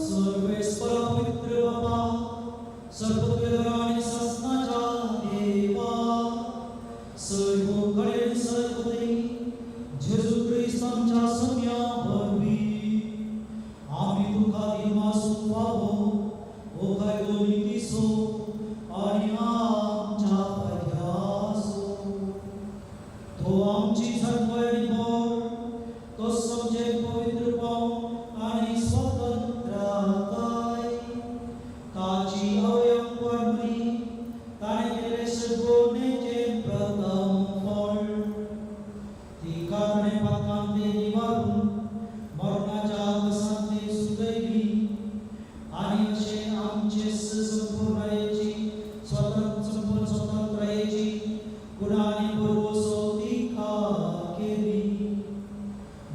सर्वेस्पर पवित्र बाबा, सर्वत्वेदरा आनी सासणाच्या देवा, सर्व कडेन सर्वते जेजू क्रिस्त आमच्या सम्या वरवीं आमी तुका दिनवासूंक फावो हो कायदो नितीचो आनी आमच्या फायद्याचो. तो आमची जाणवाय आनी बळ, तो आमचें पवित्रपण आनी स्वतंत्रताय. ताची अवयव वाडली ताणें केल्ले सगुणेचें प्रथम फळ. तिका ताणें पातकांतलें निवारून मरणाच्या कसांतली सुटयली आनी अशें आमचे संपूर्णायेची स्वतंत्र संपूर्ण स्वतंत्रायेची गुणांनी भरवसो तिका केली.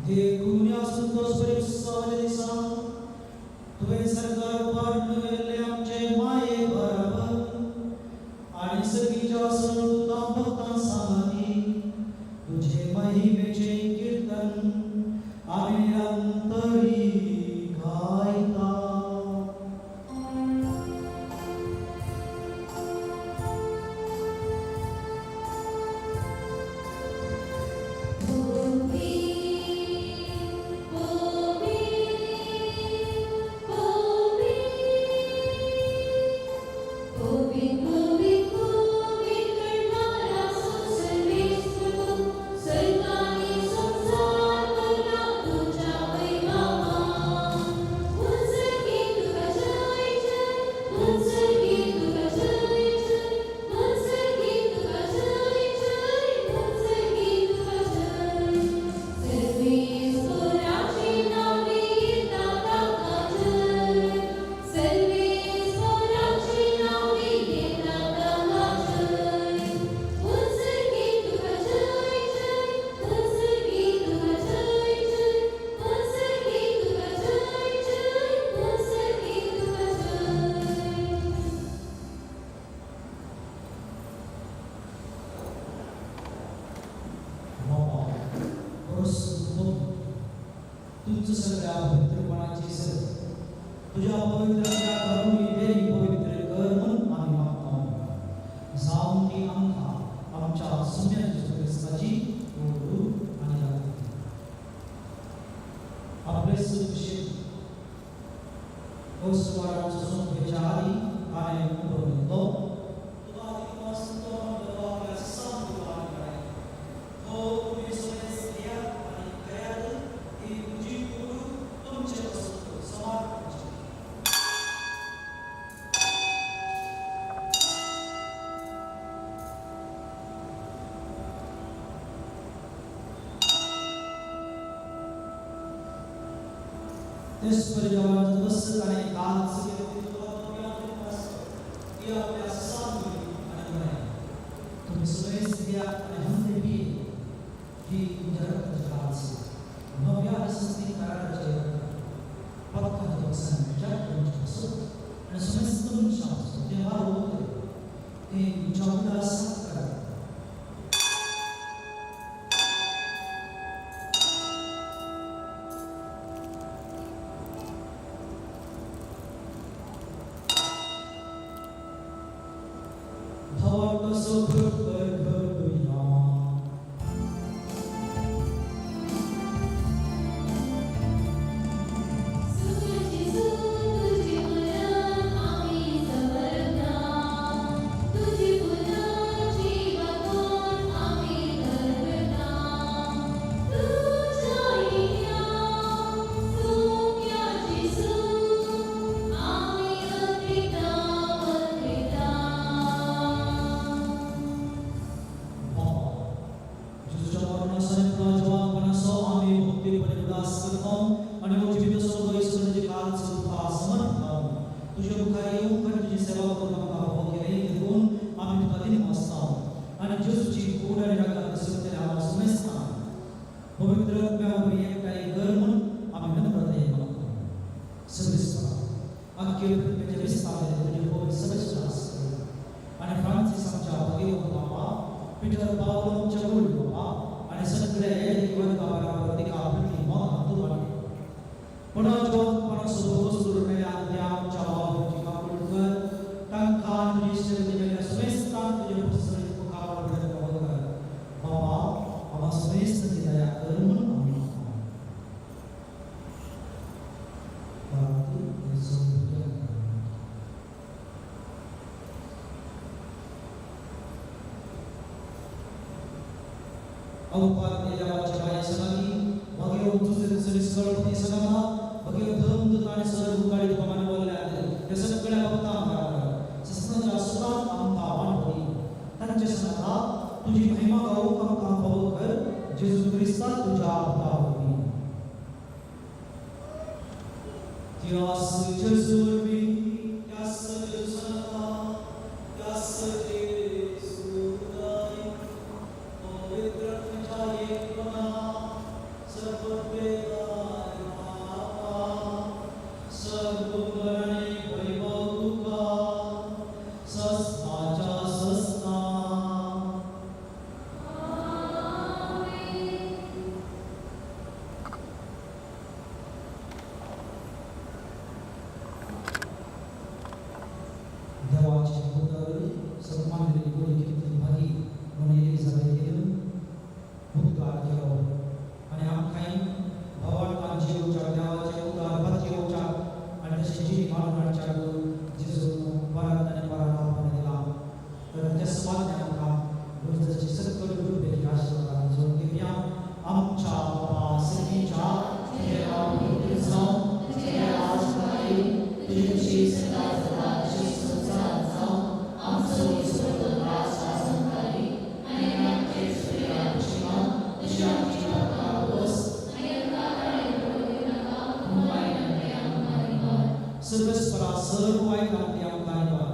देखून ह्या संतोष बरी उत्सवाच्या दिसा तुवें सरकार उबारून गेल्ले आमचे माये बराबर आनी सगळीच्या सर्वदूतां भक्तां सांगाती तुजे महिमेचें कीर्तन आमी निरंतरी गायता. बाबा, बरोच तुमचं सगळ्या पवित्रपणाची सर तुझ्या पवित्र करून देवी पवित्र कर म्हणून आमी मागता. जावन ती आमकां आमच्या सुम्या जेजू क्रिस्ताची ओडू आनी दाखयता. आपले सुविशेष सुमारांचो सोंपेच्या आदी ताणें उलोवन घेतलो. तुका दिनवास तो आपल्या सांग तुका आमी कळयता. हो तुमी सगळे घेयात आनी खेयात, ही म्हजी कूड तुमचे पासून समर्पण. त्यसपरी जेव्हा बस ताणें काच ती आपल्या सांगली आनी म्हळें, तुमी सगळेच घेयात आनी हंते पिये, ही म्हज्या रक्ताची काच नव्या आनी कराराचे पक्काच्या वचन विचार तुमचे पासून आनी समेस्त मनशां पासून तें वारोवतले ते म्हज्या उदास करात. जावं आनी हो जिवीत सोबो तुजे काल तुका समर्पण तुज्या मुखार येवंक आनी तुजी सेवा करूंक आमकां फावो केलें देखून आमी तुका दिनवासता आनी जेजूची कूड आनी रगत सगळे हांव समजता पवित्र आत्म्या वरवीं एकठांय कर म्हूण आमी नम्रतायेन मागता. सदस्या आख्खे पृथ्वीचे विस्तार तुजे पवित्र सदस्य आसतले आनी फ्रांसीस आमच्या भगेवंत बाबा पिटर पावलो आमच्या गुरू बाबा आनी सगळे वर्गा बराबर तिका पृथ्वी मोगान तूं वाडय. पणाचो वस्तू मेल्या त्या आमच्या बाबाची काकूट कर तांकां तुजी शक्ती समेस्तांक तुजे पुस्तक मुखार कर बाबा आम्हा समेस्त दया कर म्हणून आमी मागता. अवपात देवाच्या बाये भगेव तुझे सगळपती सगळा भगेव धर्म आणि सर्व काळी तुका मानवल्यात त्या सगळ्या भक्तां बराबर ससनाच्या सुतान आमकां वाणपती तांचे सांगता तुजी महिमा गावूंक आमकां फावो कर जेजू क्रिस्ता तुज्या भक्ता वरवीं. त्यास जेजू वरवीं त्यास जेजू सांगता त्यास जेजू पवित्र तुझ्या एकपणा सर्ववेदाय बापा सर्वगणे वैभव तुका सस्नाच्या सस्ना. देवाचे पुत्र सन्मान दिली गोडी किती भागी म्हणून एलिझाबेथीन उद्गार केलो आनी आमकांय भावार्थान जियोवच्या देवाचे उदार भात घेवच्या आनी तशें जिवी मारून हाडच्याक जेजून परत आनी परत आपोवन दिला तर ताच्या समाधान आमकां रोजाची सकल रुपेची आशिर्वादान जोडून घेवया. आमच्या बाबा सर्गीच्या तुजें नांव पवित्र जावं तुजें राज येवं तुजी खुशी सदा सदा तशी संवसारांत जावं आमचो दिसपट्टो ग्रास आज आमकां दी आनी आमचे सुर्या भशेन तशी आमची पापां वस आनी आमकां ताणें पडूं दिवनाका पूण वायटांतले आमकां निवार. सर्वेस्परा सर्व वायटांतली आमकां निवार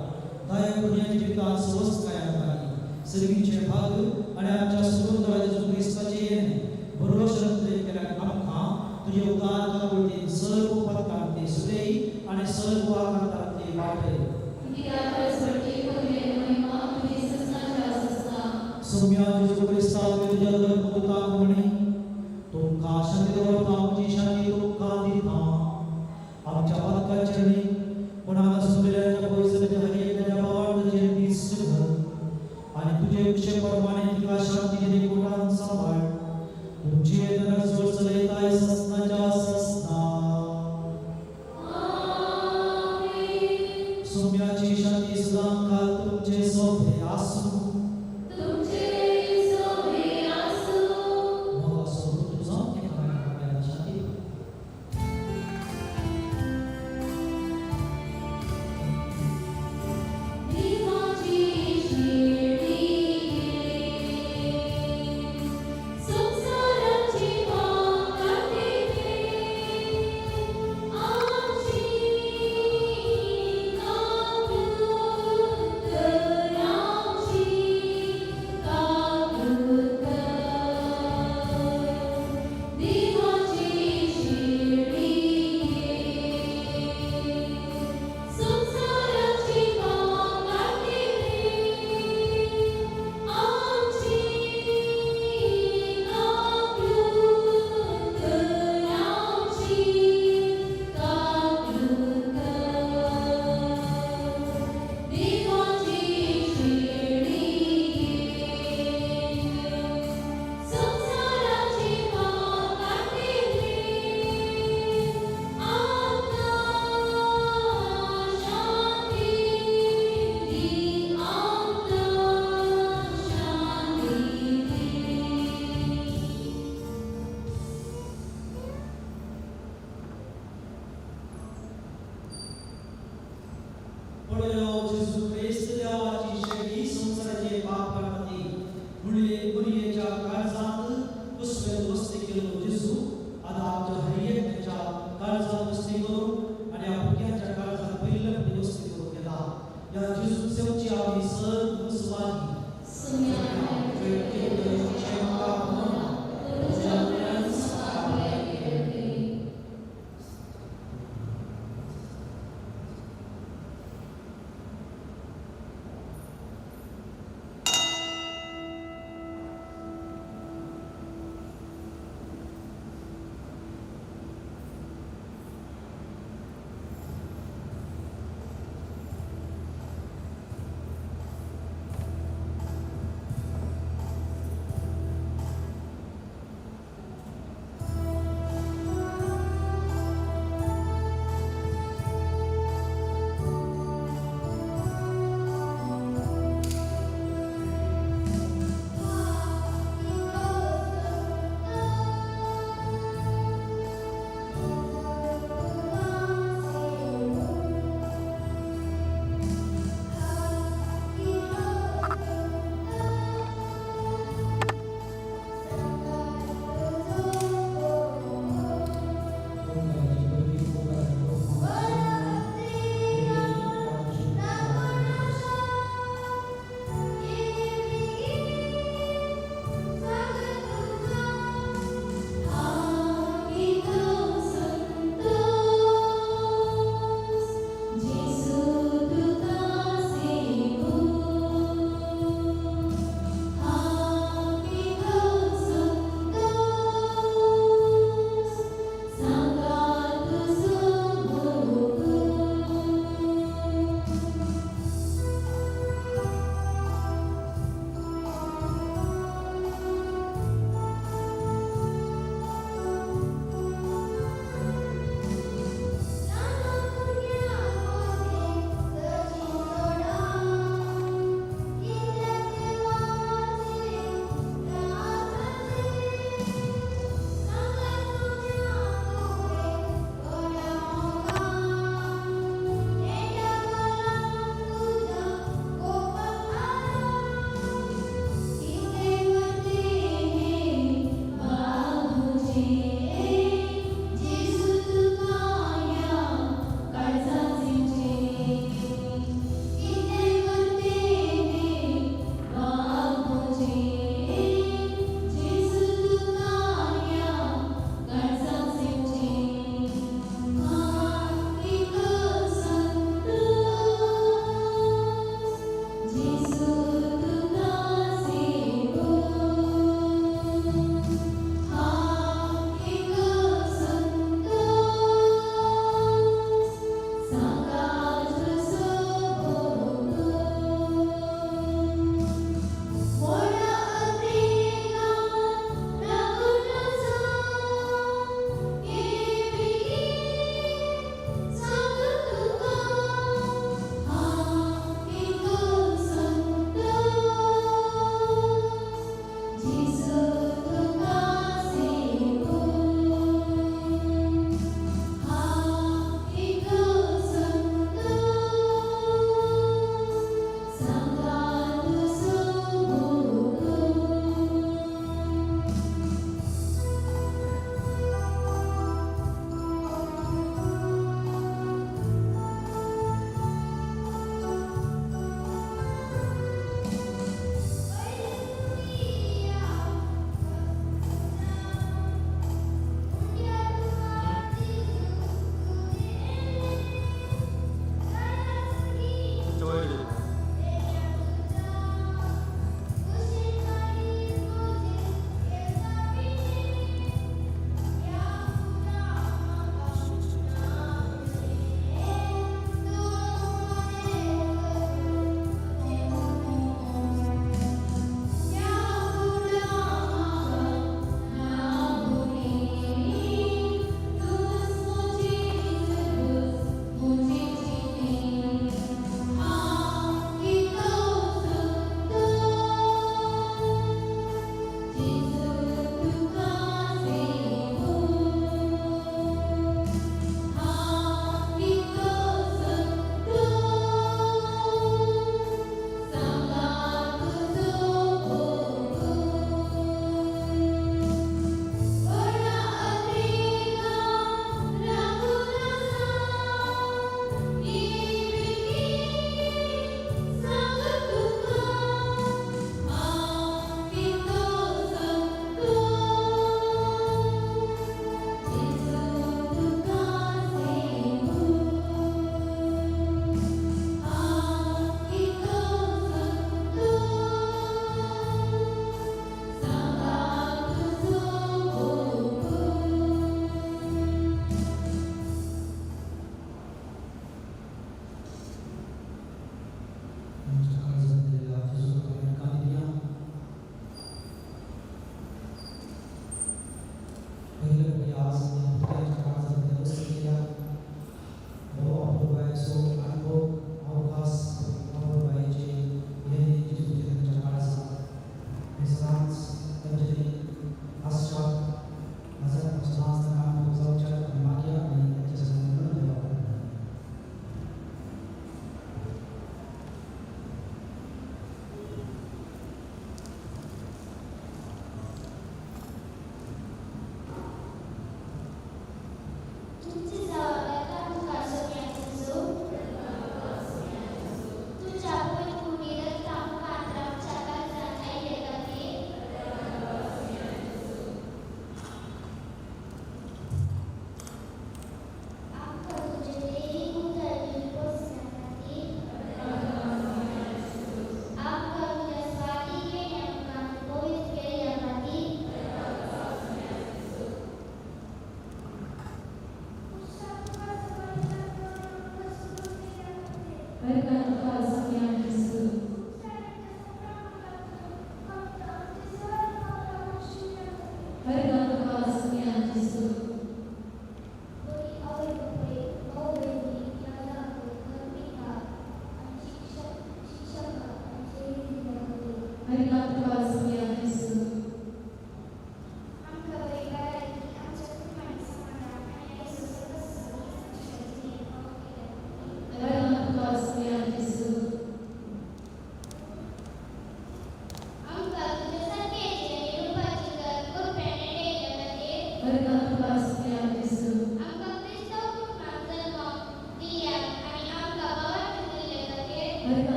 दया पुण्याच्या जिवितांत सवस्तकाय आमकां दी. सर्वींचे भाग आनी आमच्या सुगंधराज जेजू क्रिस्ताचे येणे बरो शरण केल्यार आमकां तुजे उदार काकुळटीन सर्व पथकांतली सुदय आनी सर्व आकांतांतली वाटय. कित्याक परस्परची तुजें महिमा तुजी ससनाच्या ससना. सौम्या जेजू क्रिस्ता तुज्या धर्मदूतांक म्हणी तुमकां शांती दवरता म्हजी शांती तुमकां दिता. आमच्या पथकाचेर न्ही पूण हांगा सुरलेल्या पयसुल्ल्या हर एकल्याच्या भावार्थाचेर दीस घाल आनी तुजे इच्छे प्रमाणे तिका शांती गुणान सांबाळ. तुमची येतना जोड चलयताय ससनाच्या ससना. आमेन. सौम्याची शांती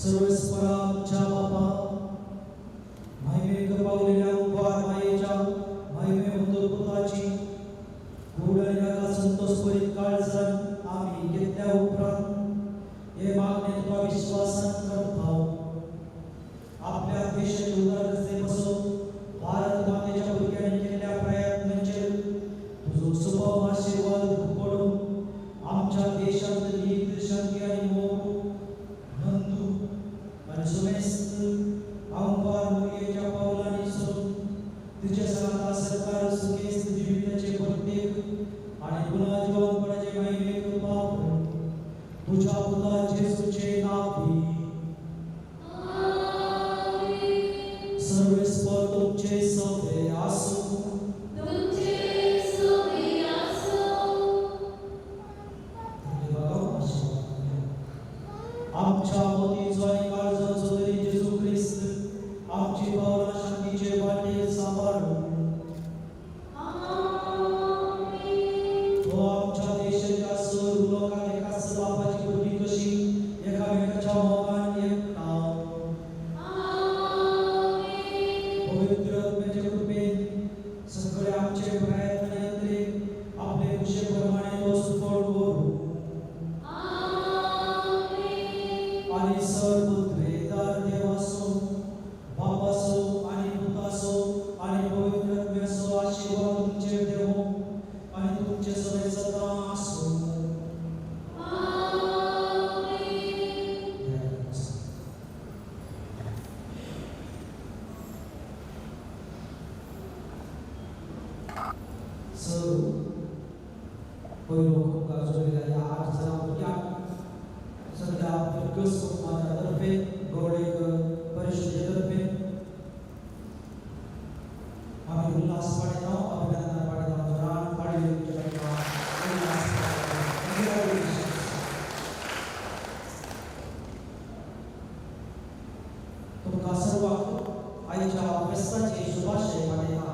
सर्वेस्परा आमच्या बापा महिमेक पावलेल्या उपहार मायेच्या महिमे पुताची कूड आनी ताका संतोष भरीत काळजान आमी घेतल्या उपरांत हे मागणे तुका विश्वासान करता. मतीचो आनी काळजाचो तरी जेजू क्रिस्त आमची पावलां शांतीचे वाटेर सांबाळूं. तो आमच्या देशाच्या सर्व लोकांक एकाच बापाची भुरगीं कशी एकामेकाच्या मोगान एकठांव. पवित्र आत्म्याचे कृपेन सगळे आमचे प्रयत्न यत्रेक आपले खुशे प्रमाणे तो सुफळ करूं आनी सर्व देवासो, बापासो आनी पुतासो आनी पवित्र आत्म्याचो आशिर्वाद तुमचेर देवो आनी तुमचे सगळे सदां आसूं. सर पयलो तुमकां जोडलेल्या ह्या 8 जाणां भुरग्यांक सगळ्या फिरगस कुटुंबाच्या तर्फे, गवळेकर परिशदेचे तर्फे आमी उल्हास पाडयता, अभिनंदन पाडयता. रान पाडले तुमच्या उल्हास. तुमकां सर्वांक आयच्या फेस्ताची शुभाशय पाठयता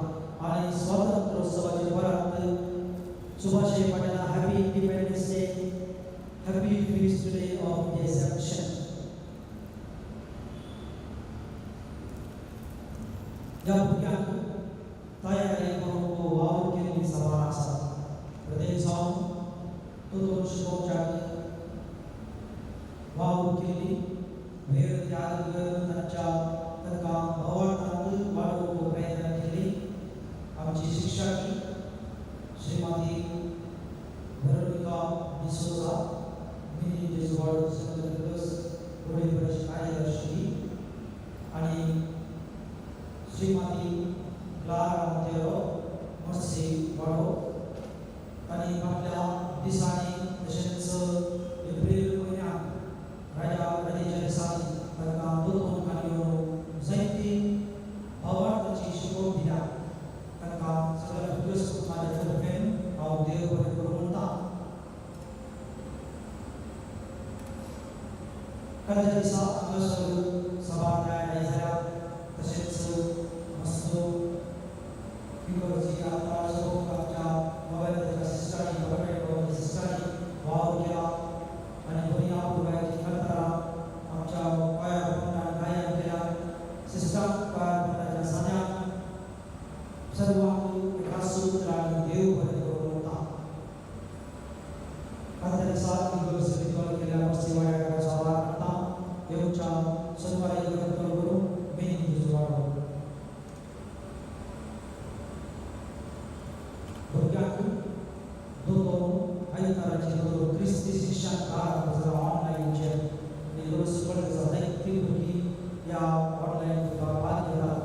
आनी स्वातंत्र्योत्सवाचे परत शुभाशय पाठयता. Happy Independence Day, happy feast day of the Assumption. ह्या भुरग्यांक तयारी करूंक वावर केल्ली सवाल आसा. प्रदेश जावन दोतोर शिकोवच्याक वावर केल्ली वेळ त्याग करून तांच्या तांकां भवार्थांत वाडोवंक प्रयत्न केली आमची शिक्षक श्रीमती वेरोनिका डिसोजा, मिनी जेजवाड संघ वडील कार्यदर्शी आणि श्रीमती क्लारा मोंतेरो मर्सी वाडो. तांणी फाटल्या दिसांनी तशेंच एप्रील म्हयन्याक राजा राजेच्या दिसांनी तांकां दोतोन खाली येवन जायती भावार्थाची शिकवण दिल्या. तांकां सगळ्या भुरग्यो कुटुंबाच्या तर्फेन हांव देव बरें करूं म्हणटा. कालच्या दिसा हांगासर सभा तयार जाल्या. तशेंच मस्त इगर्जी आतां सगळो आमच्या मोबायलाच्या सिस्टरांनी, गव्हर्मेंट सिस्टरांनी वावर केला आनी बरी आपुलकायेची करताना आमच्या क्वायर पंगडान गायन केल्या. सिस्टरांक, क्वायर पंगडाच्या सान्यांक, सर्वांक एका सूत्रान देव बरें करूं म्हणटा. कालच्या दिसा इगर्ज रितॉल केल्या मस्ती वाड्याक साबार करता. येवच्या शनिवारी इगर्ज करून मेन वाडो भुरग्यांक दोतोर आयताराची दोतोर क्रिस्ती शिक्षण प्रारंभ जाला ऑनलायनचेर आनी इगर्ज जायतीं भुरगीं ह्या ऑनलायन भाग घेतात.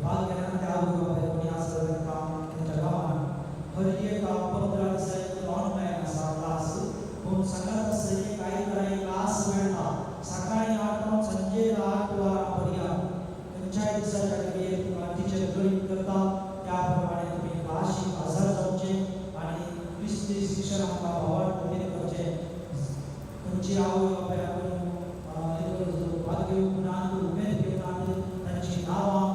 भाग घेतना त्या आवय बापाय कोणी आसा तांकां तांच्या गांवांत हर एका 15 दिसांनी ऑनलायन आसा क्लास. पूण सांगात आसता एक आयतारा एक क्लास मेळटा सकाळी 8 संजे 8 वरां पर्यंत. खंयच्याय दिसाच्या खातीर तुमकां टिचर गणीत करता त्या प्रमाणे तुमी क्लासीक हजर जावचें आनी क्रिस्ती शिक्षण आमकां भावार्थ कितें करचें. खंयची आवय बापाय आपूण भाग घेवंक नात, उमेद घेवंक नात, तांची नांवां,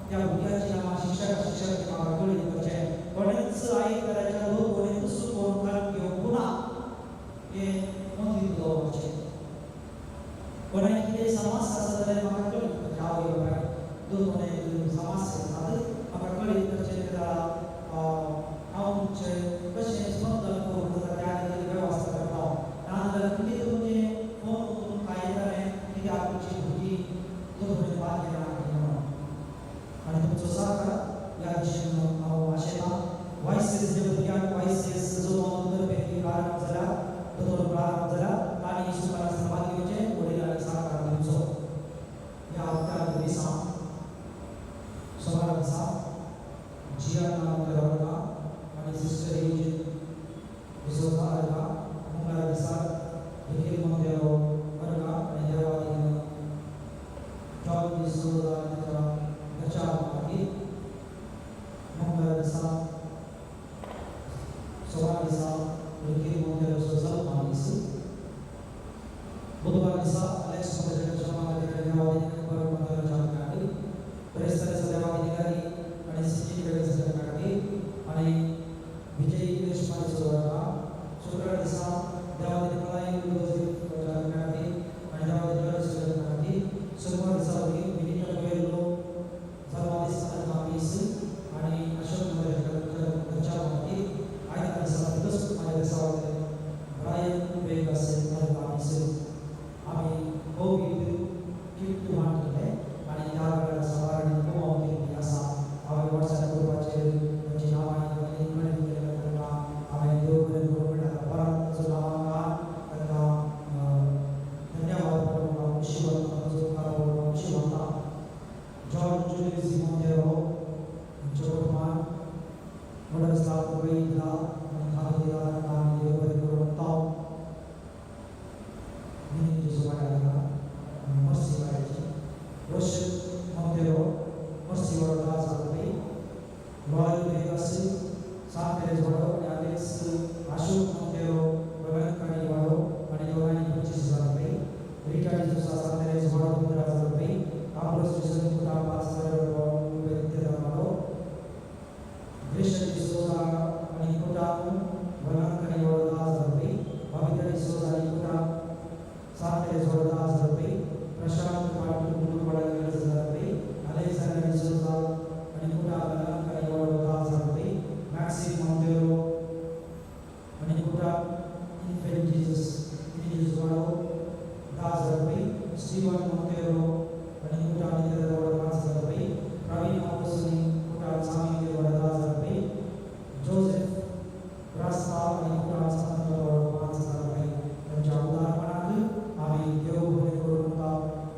त्या भुरग्यांची नांवां शिक्षक शिक्षक म्हाका कळीत करचें. कोणेच आयताराच्या लोक कोणेच चुकोवन कारण घेवंक ना हें मतींत दवरचें. कोणाक कितें समस्या आसा जाल्यार म्हाका कळीत करचें. आवय बापायक दोतोराक समस्या आसात म्हाका कळीत करचें. जाल्यार हांव तुमचें कशें स्पंदन करूंक जाता त्या खातीर वेवस्था करता. नाजाल्यार तुमी तुमचें फोन करून काय येतलें कित्याक तुमची भुरगीं दोतोरेन भाग घेना म्हणून. आनी तुमचो सहकार ह्या दिशेन हांव आशेतां. वायसीएस जे भुरग्यांक वायसीएस जो तर्फे प्रारंभ जाला, दोतोर प्रारंभ जाला, तांणी सुमार भाग घेवचें, वडिलांनी सहकार दिवचो. ह्या हप्त्याक दिसा सोमारा दिसा जियाना मोंतेरो वर्गा आनी सिस्टर एजिन डिसोजा वर्गा D'Souza सांतेरेज वाडो 15,000 रुपये, आम्ब्रोस डिसोझा कुटा 5,000 रुपये दिते वाडो, ग्रेशन डिसोझा आनी कुटा वलांकनी वाडो 10,000 रुपये, बबिता डिसोझा आनी कुटा सांतेरेज वाडो 10,000 रुपये, प्रशांत पाटील मुलुवाडा 7,000 रुपये, अलेक्झांडर डिसोझा आनी कुटा वलांकनी वाडो 10,000 रुपये, मॅक्सिम मोंतेरो आनी कुटा इन्फेंट जीसस वाडो 10,000 रुपये, स्टीवन मोंतेरो आनी कुटा नितेर वाडो 5,000 रुपये, प्रवीण आपोसनी कुटा सामी वाडो 10,000 रुपये, जोसेफ रास्ता आनी कुटा सांत वाडो 5,000 रुपये. तांच्या उदारपणाक आमी देव बरें करूं म्हणटा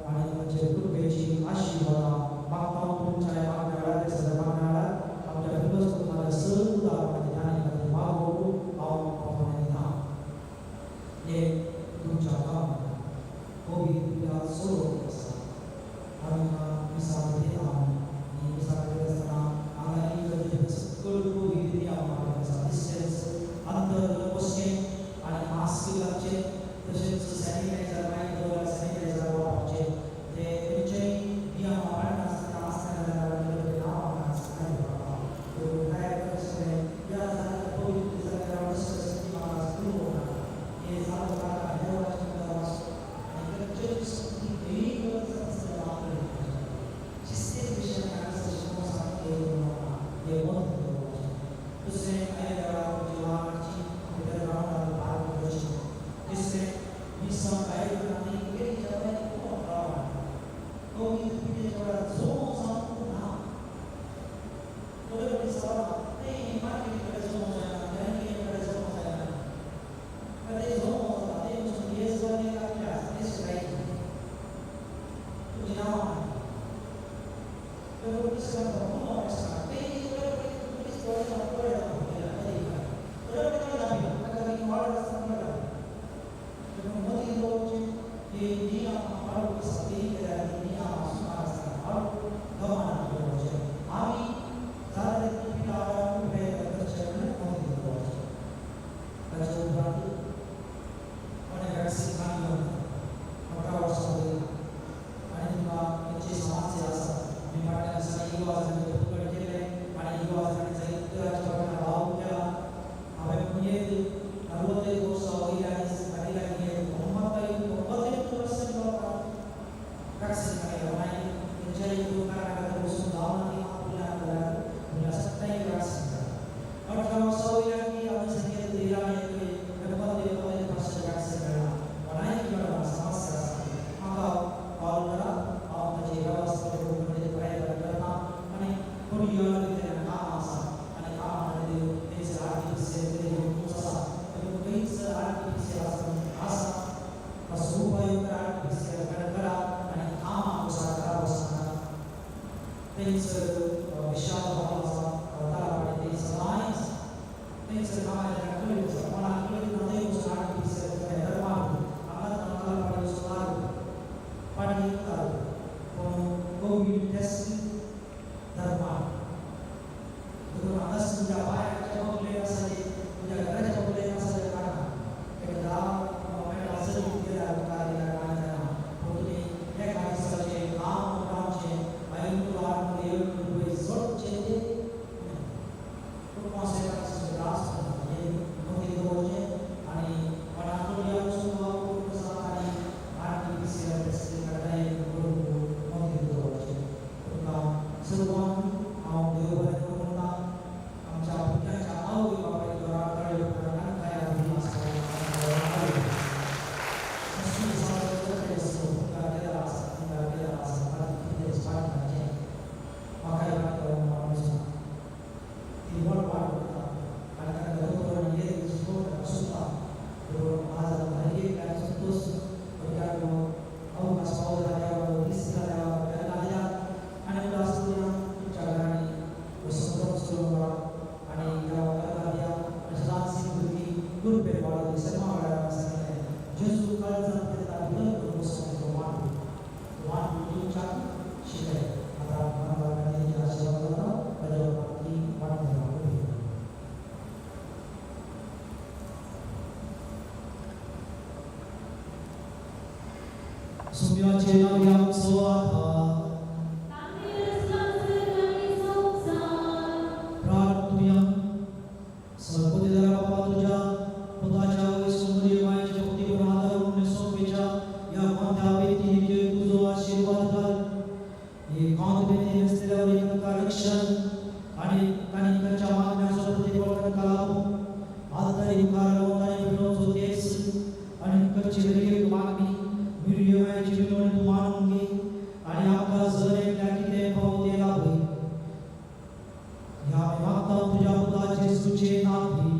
आनी तांचे कृपेची आशिर्वादां मागता. तुमच्या मागण्या वेळार, सगळ्या मागण्या वेळार आमच्या फिलोस कुटुंबाच्या सगळ्या उदारपणाचे ध्यान खातीर मागोवंक हांव आव्हान दिता. हे तुमच्या गांवांत कोवीड पिडा सुरू आसा. आमी मिसां दिता आनी मिसां दिता आसतना हांगा इगर्जेचे सकयल कोवीड नियम आसा. डिस्टन्स, अंतर बसचें आनी मास्क घालचें, तशेंच सॅनिटायझर मागीर दवरल्यार सॅनिटायझर वापरचें. ते खंयचेय नियम पाळनासतना आसतना जाल्यार नांव आसतना कोवीड हे जालें. देवाचें आनी शिस्तीन विशय हे मत दवरपाचें. दुसरें, आयल्या वेळार तुमची वाहनाची भितर ग्रावंडार पार्क करचें. तिसरें, मिसां भायर आनी इगर्जेच्या भायर कोण रावना. कोवीड पिडेच्या वेळार जोमो जावंक ना. थोडे फावटी सवाल, नाही मार्केटी कडेन जोमो जायना, बँके कडेन जोमो जायना. ते जोमो जाता ते येस जालें आपलें आसा तें शिकायचें तुमचीं नांवां. आमी जाता तितली प्रयत्न करचे म्हणून मोदी दवरचें. ताचे उपरांत कोणें वॅक्सिन मारलो 18 वर्सां वयली आनी तुमकां खंयची समस्या आसा, आमी फाटल्या दिसांनी युवा फुकट केलें आनी युवा जायत्या फाटल्यान वावर केला. हांवें पुणयेत 61 वर्सां वयली आनी ताचे लागीं 98% लोकांक वॅक्सिन मेळ्ळें. मागीर खंयच्याय दुकाना खातीर वचून जावना ती फुडल्यान जाल्यार फुडल्या सत्ताय वॅक्सिन मेळटा. 18 वर्सां वयल्यान की आमी सांगेत दिला 89% वॅक्सिन मेळ्ळा. कोणाय मेळना समस्या आसा, म्हाका कॉल करा. हांव ताची वेवस्था करूंक प्रयत्न करता. आनी कोण येवन तेन्ना काम आसा आनी कामा खातीर थंयसर आरटीपीसीआर आसा, खंयच आरटीपीसीआर आसा ताचो उपयोग करा. आरटीपीसीआर करा आनी कामां घरा वचनाका. थंयसर विशाल हॉल आसा तारापाडी, थंय सदांय आसा. थंयसर कामां कळीत आसा. कोणाक कळीत ना थंय वचून आरटीपीसीआर धर्मार हांगा तालापाडी वचून पाटी पूण कोवीड टेस्ट धर्मार. देखून हांगाच तुमच्या बायलांचे बगलेन आसा, तुमच्या घराच्या बगलेन आसा तें काडना. एकदां मेळटा चली गेल्यार मुखार गेल्यार कांय जायना. पूण तुमी एका दिसाचें काम रावचें, मागीर 800 700 रुपये जोडचे ते पूण मोसेकाचो त्रास हे मोदी दवरचें आनी कोणाकूय वचून वावर आसा आनी आरटीपीसीआर टेस्ट काडटाय करून मोदी दवरचें. सिमियोनाचे नांव आमचो आधार. प्रार्थुया. सर्वोदया बाबा, तुझ्या पुताच्या वैसुमरी मायेच्या भक्तीवर आधारून सोंपेच्या या कोणत्या व्यक्तीने तुझो आशीर्वाद घाल. हे कोणत्या व्यक्ती नसलेल्यावर तांकां रक्षण आणि तांणी तांच्या मागण्याचो प्रतिफळ तांकां लाभूं. आतां मुखार रावन तांणी विनोचो देस आनी करची दरेक मागणी मिरये मायेची विनवणी तूं मानून घे आणि आमकां जर एकल्या कितें फावो तें लाभय. ह्या आमी मागता तुज्या पुता जेजूचे नांवी.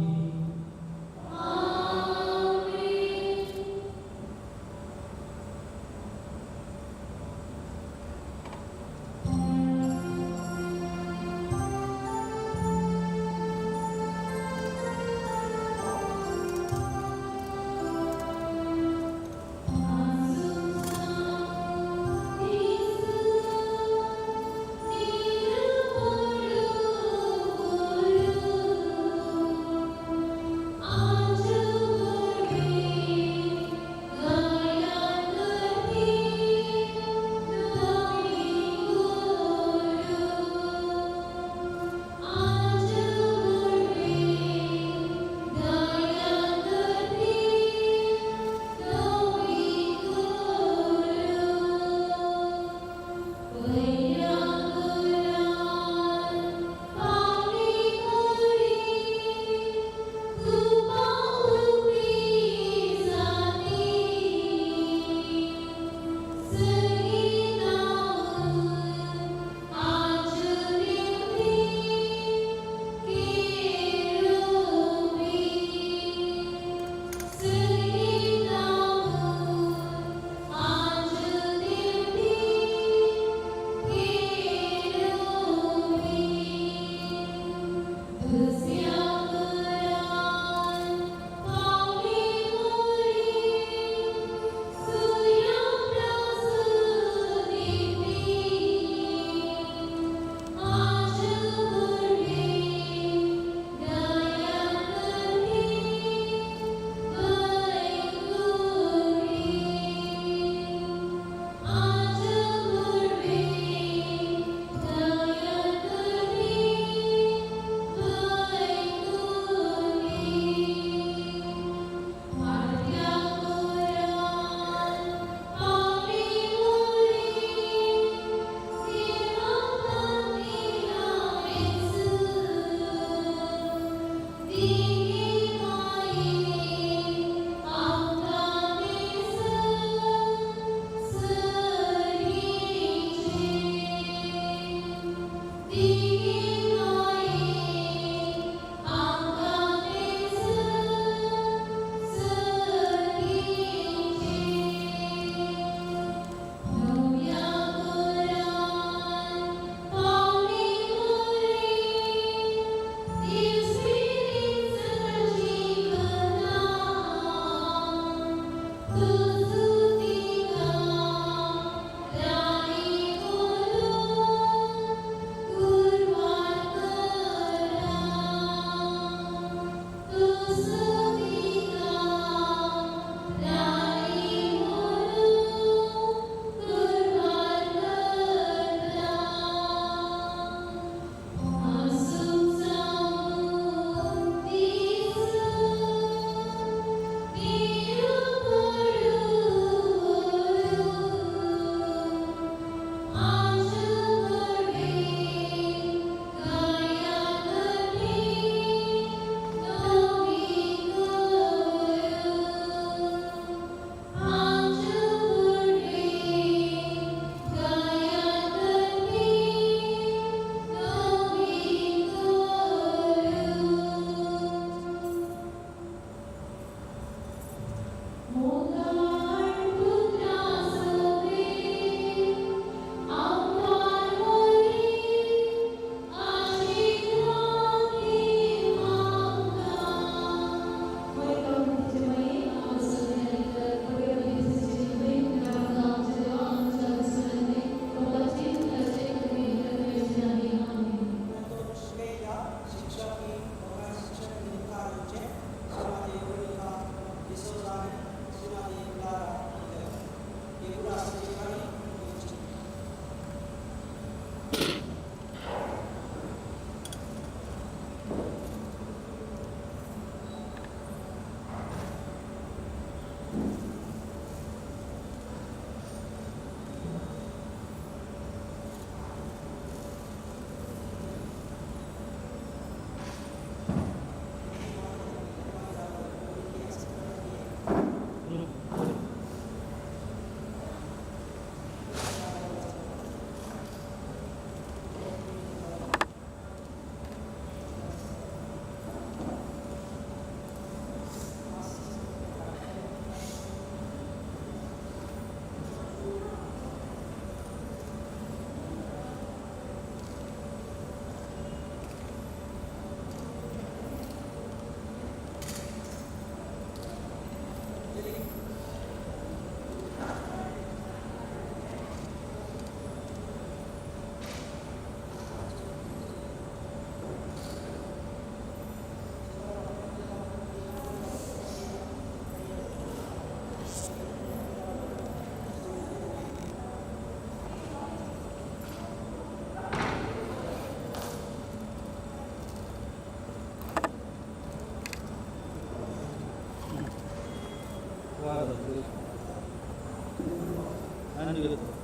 आनी घेतो.